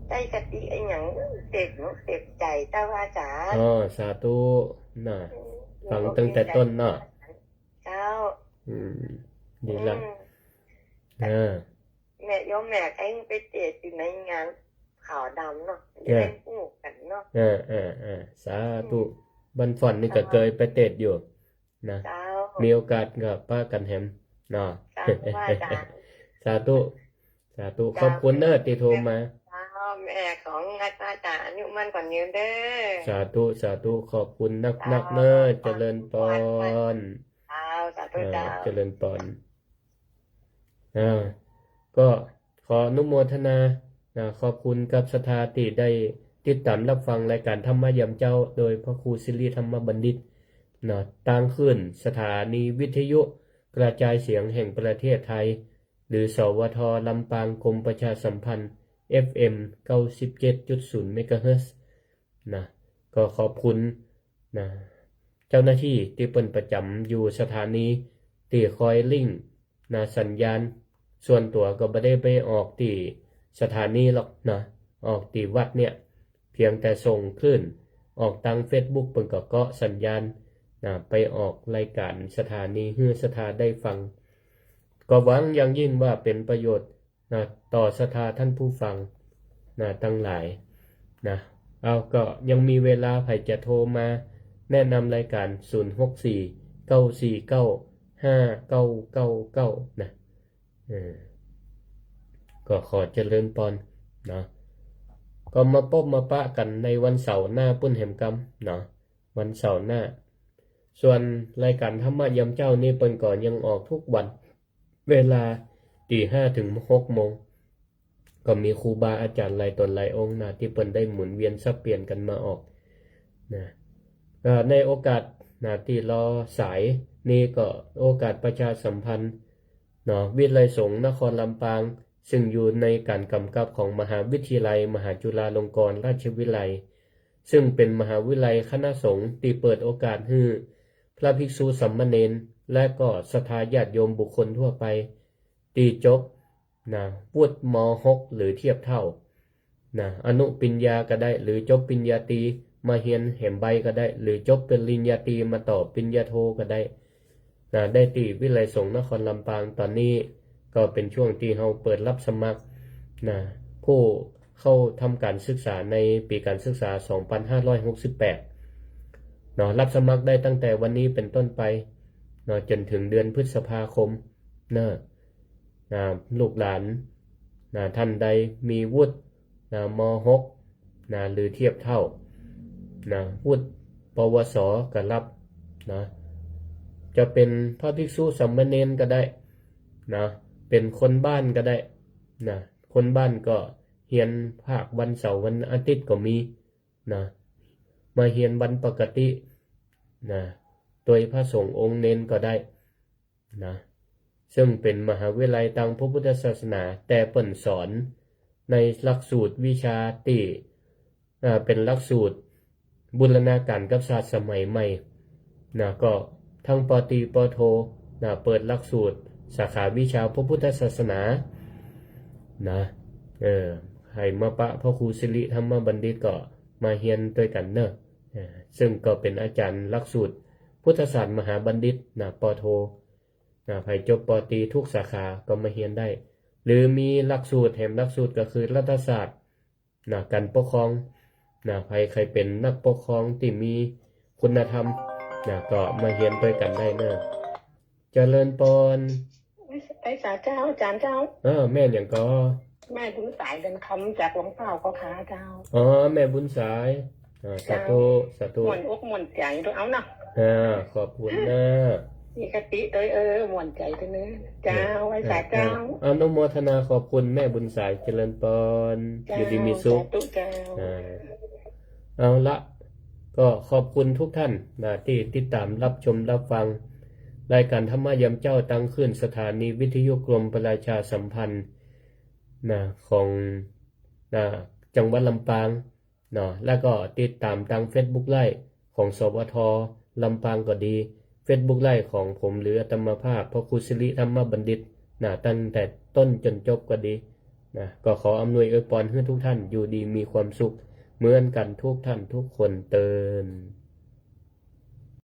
ະ. ໃຊ້ສະຕິອີ່ຫຍັງ ເຕັມ ເຕັມໃຈເຈົ້າພະອາຈານ. ອໍ ສາທຸນະ. ອືມ ຟັງຕັ້ງແຕ່ຕົ້ນເນາະ. ເຈົ້າ. ອືມ ດີລະ. ອືມ ເອີ ແມ່ໂຍມແມ່ກໍຍັງໄປເທດຢູ່ໃນງານຂາວດຳເນາະ ເອີ ໄດ້ຮູ້ກັນເນາະ. ເອີ ເອີ ເອີ ສາທຸ. ອືມ ບັນຟອນນີ້ກໍເຄີຍໄປເທດຢູ່ນະ. ເຈົ້າ. ມີໂອກາດກໍປະກັນແຮມເນາະ. ເຈົ້າ ອາຈານ. ສາທຸ ສາທຸ. ເຈົ້າ. ຂອບຄຸນເດີທີ່ໂທມາ. ເຈົ້າ ແມ່ຂອງອາຈານອາຍຸໝັ້ນຂວັນຍືນເດີ. ສາທຸ ສາທຸ. ຂອບຄຸນນັກໆເດີ. ເຈົ້າ. ຈະເລີນພອນ. ເຈົ້າ ສາທຸ. ເຈົ້າ ເຈົ້າ ຈະເລີນພອນ. ອ່າ ກໍຂໍອະນຸໂມທະນານະ ຂອບຄຸນກັບສັດທາທີ່ໄດ້ຕິດຕາມຮັບຟັງລາຍການທຳມະຍາມເຊົ້າ ໂດຍພະຄູສິລິທຳມະບັນດິດເນາະ ທາງຄື້ນສະຖານີວິທະຍຸກະຈາຍສຽງແຫ່ງປະເທດໄທ ຫຼື ສວທ ລຳປາງ ກົມປະຊາສຳພັນ ເອັຟເອັມ ເກົ້າສິບເຈັດຈຸດສູນ ເມກາເຮີດນະ. ກໍຂອບຄຸນນະ ເຈົ້າໜ້າທີ່ທີ່ເພິ່ນປະຈຳຢູ່ສະຖານີ ທີ່ຄອຍລິງ ນະ ສັນຍານ. ສ່ວນຕົວກໍບໍ່ໄດ້ໄປອອກທີ່ສະຖານີຫຼອກນະ ອອກທີ່ວັດເນີ້ຍ ພຽງແຕ່ສົ່ງຄື້ນອອກທາງເຟສບຸກ ເພິ່ນກໍເກາະສັນຍານນະ ໄປອອກລາຍການສະຖານີ ໃຫ້ສັດທາໄດ້ຟັງ. ກໍຫວັງຢ່າງຍິ່ງວ່າເປັນປະໂຫຍດນະ ຕໍ່ສັດທາທ່ານຜູ້ຟັງນະ ທັງຫຼາຍນະ. ເອົາ ກໍຍັງມີເວລາ ໃຜຈະໂທມາແນະນຳລາຍການ ສູນຫົກສີ່ ເກົ້າສີ່ເກົ້າ ຫ້າເກົ້າເກົ້າເກົ້າ ນະ. ເອີ ກໍຂໍຈະເລີນພອນເນາະ. ກໍມາພົບມາປະກັນໃນວັນເສົາໜ້າປຸ້ນແຮມຄຳເນາະ ວັນເສົາໜ້າ. ສ່ວນລາຍການທຳມະຍາມເຊົ້ານີ້ ເພິ່ນກໍຍັງອອກທຸກວັນ ເວລາຕີຫ້າເຖິງຫົກໂມງ ກໍມີຄູບາອາຈານຫຼາຍຕົນຫຼາຍອົງນະ ທີ່ເພິ່ນໄດ້ໝູນວຽນສັບປ່ຽນກັນມາອອກນະ. ກໍໃນໂອກາດນະ ທີ່ລໍສາຍນີ້ ກໍໂອກາດປະຊາສຳພັນເນາະ ວິໄລສົງນະຄອນລຳປາງ ຊຶ່ງຢູ່ໃນການກຳກັບຂອງມະຫາວິທະຍາໄລມະຫາຈຸລາລົງກອນລາຊະວິໄລ ຊຶ່ງເປັນມະຫາວິໄລຄະນະສົງທີ່ເປີດໂອກາດໃຫ້ພະພິກສຸສາມະເນນ ແລະ ກໍສັດທາຍາດໂຍມບຸກຄົນທົ່ວໄປ ທີ່ຈົບນະ ວຸດ ມໍຫົກ ຫຼື ທຽບເທົ່ານະ ອະນຸປິນຍາກໍໄດ້ ຫຼື ຈົບປິນຍາຕີ ມາຮຽນແຮມໃບກໍໄດ້ ຫຼື ຈົບປະລິນຍາຕີ ມາຕໍ່ປິນຍາໂທກໍໄດ້ນະ ໄດ້ທີ່ວິໄລສົງນະຄອນລຳປາງ. ຕອນນີ້ກໍເປັນຊ່ວງທີ່ເຮົາເປີດຮັບສະໝັກນະ ຜູ້ເຂົ້າທຳການສຶກສາໃນປີການສຶກສາສອງພັນຫ້າຮ້ອຍຫົກສິບແປດເນາະ. ຮັບສະໝັກໄດ້ຕັ້ງແຕ່ວັນນີ້ເປັນຕົ້ນໄປເນາະ ຈົນເຖິງເດືອນພຶດສະພາຄົມເນາະ. ນະ ລູກຫຼານນະ ທ່ານໃດມີວຸດນະ ມໍຫົກນະ ຫຼື ທຽບເທົ່ານະ ວຸດ ປວສ ກໍຮັບນະ. ຈະເປັນພະພິກສຸສາມະເນນກໍໄດ້ນະ ເປັນຄົນບ້ານກໍໄດ້ນະ. ຄົນບ້ານກໍຮຽນພາກວັນເສົາວັນອາທິດກໍມີນະ ມາຮຽນວັນປົກກະຕິນະ ໂດຍພະສົງອົງເນນກໍໄດ້ ນະ ເຊິ່ງເປັນມະຫາວິທະຍາໄລທາງພະພຸດທະສາສະໜາ ແຕ່ເພິ່ນສອນໃນຫຼັກສູດວິຊາທີ່ ເປັນຫຼັກສູດບູລະນາການກັບສາດສະໄໝໃໝ່ນະ. ກໍທັງ ປໍຕີ ປໍໂທນະ ເປີດຫຼັກສູດສາຂາວິຊາພະພຸດທະສາສະໜານະ. ເອີ ໃຫ້ມາປະພະຄູສິລິທຳມະບັນດິດ ກໍມາຮຽນດ້ວຍກັນເນີ. ເອີ ເຊິ່ງກໍເປັນອາຈານຫຼັກສູດພຸດທະສາດມະຫາບັນດິດນະ ປໍໂທ ນະ ໃຜຈົບ ປໍຕີ ທຸກສາຂາກໍມາຮຽນໄດ້ ຫຼື ມີຫຼັກສູດ ແຖມຫຼັກສູດກໍຄືລັດຖະສາດນະ ການປົກຄອງນະ. ໃຜໃຄ່ເປັນນັກປົກຄອງທີ່ມີຄຸນນະທຳນະ ກໍມາຮຽນດ້ວຍກັນໄດ້ເນີ. ຈະເລີນພອນ. ໄພສາເຈົ້າ ອາຈານເຈົ້າ. ເອີ ແມ່ນຫຍັງກໍ? ແມ່ບຸນສາຍ ເດືອນຄຳ ຈາກຫຼວງພາກເຈົ້າຄ່ະເຈົ້າ. ອໍ ແມ່ບຸນສາຍ. ເອີ ສາທຸ ເຈົ້າ ສາທຸ. ມ່ວນອົກມ່ວນໃຈເດີເອົາເນາະ. ເອີ ຂອບຄຸນເດີ. ມີຄະຕິເດີ ເອີ ມ່ວນໃຈເດີເນີ. ເຈົ້າ ເອີ ໄພສາເຈົ້າ. ເອີ ອະນຸໂມທະນາຂອບຄຸນແມ່ບຸນສາຍ ຈະເລີນພອນ. ເຈົ້າ ຢູ່ດີມີສຸກ. ສາທຸເຈົ້າ. ເອີ ເອົາລະ ກໍຂອບຄຸນທຸກທ່ານນະ ທີ່ຕິດຕາມຮັບຊົມຮັບຟັງລາຍການທຳມະຍາມເຊົ້າ ທາງຄື້ນສະຖານີວິທະຍຸກົມປະຊາສຳພັນນະ ຂອງນະ ຈັງຫວັດລຳປາງເນາະ. ແລ້ວກໍຕິດຕາມທາງເຟສບຸກໄລຟ໌ຂອງ ສວທ ລຳປາງກໍດີ, ເຟສບຸກໄລຟ໌ຂອງຜົມ ຫຼື ອາດຕະມາພາບ ພະຄູສິລິທຳມະບັນດິດນະ ຕັ້ງແຕ່ຕົ້ນຈົນຈົບກໍດີ. ນະ ກໍຂໍອຳນວຍອວຍພອນໃຫ້ທຸກທ່ານຢູ່ດີມີຄວາມສຸກເໝືອນກັນທຸກທ່ານທຸກຄົນເທີ້ນ.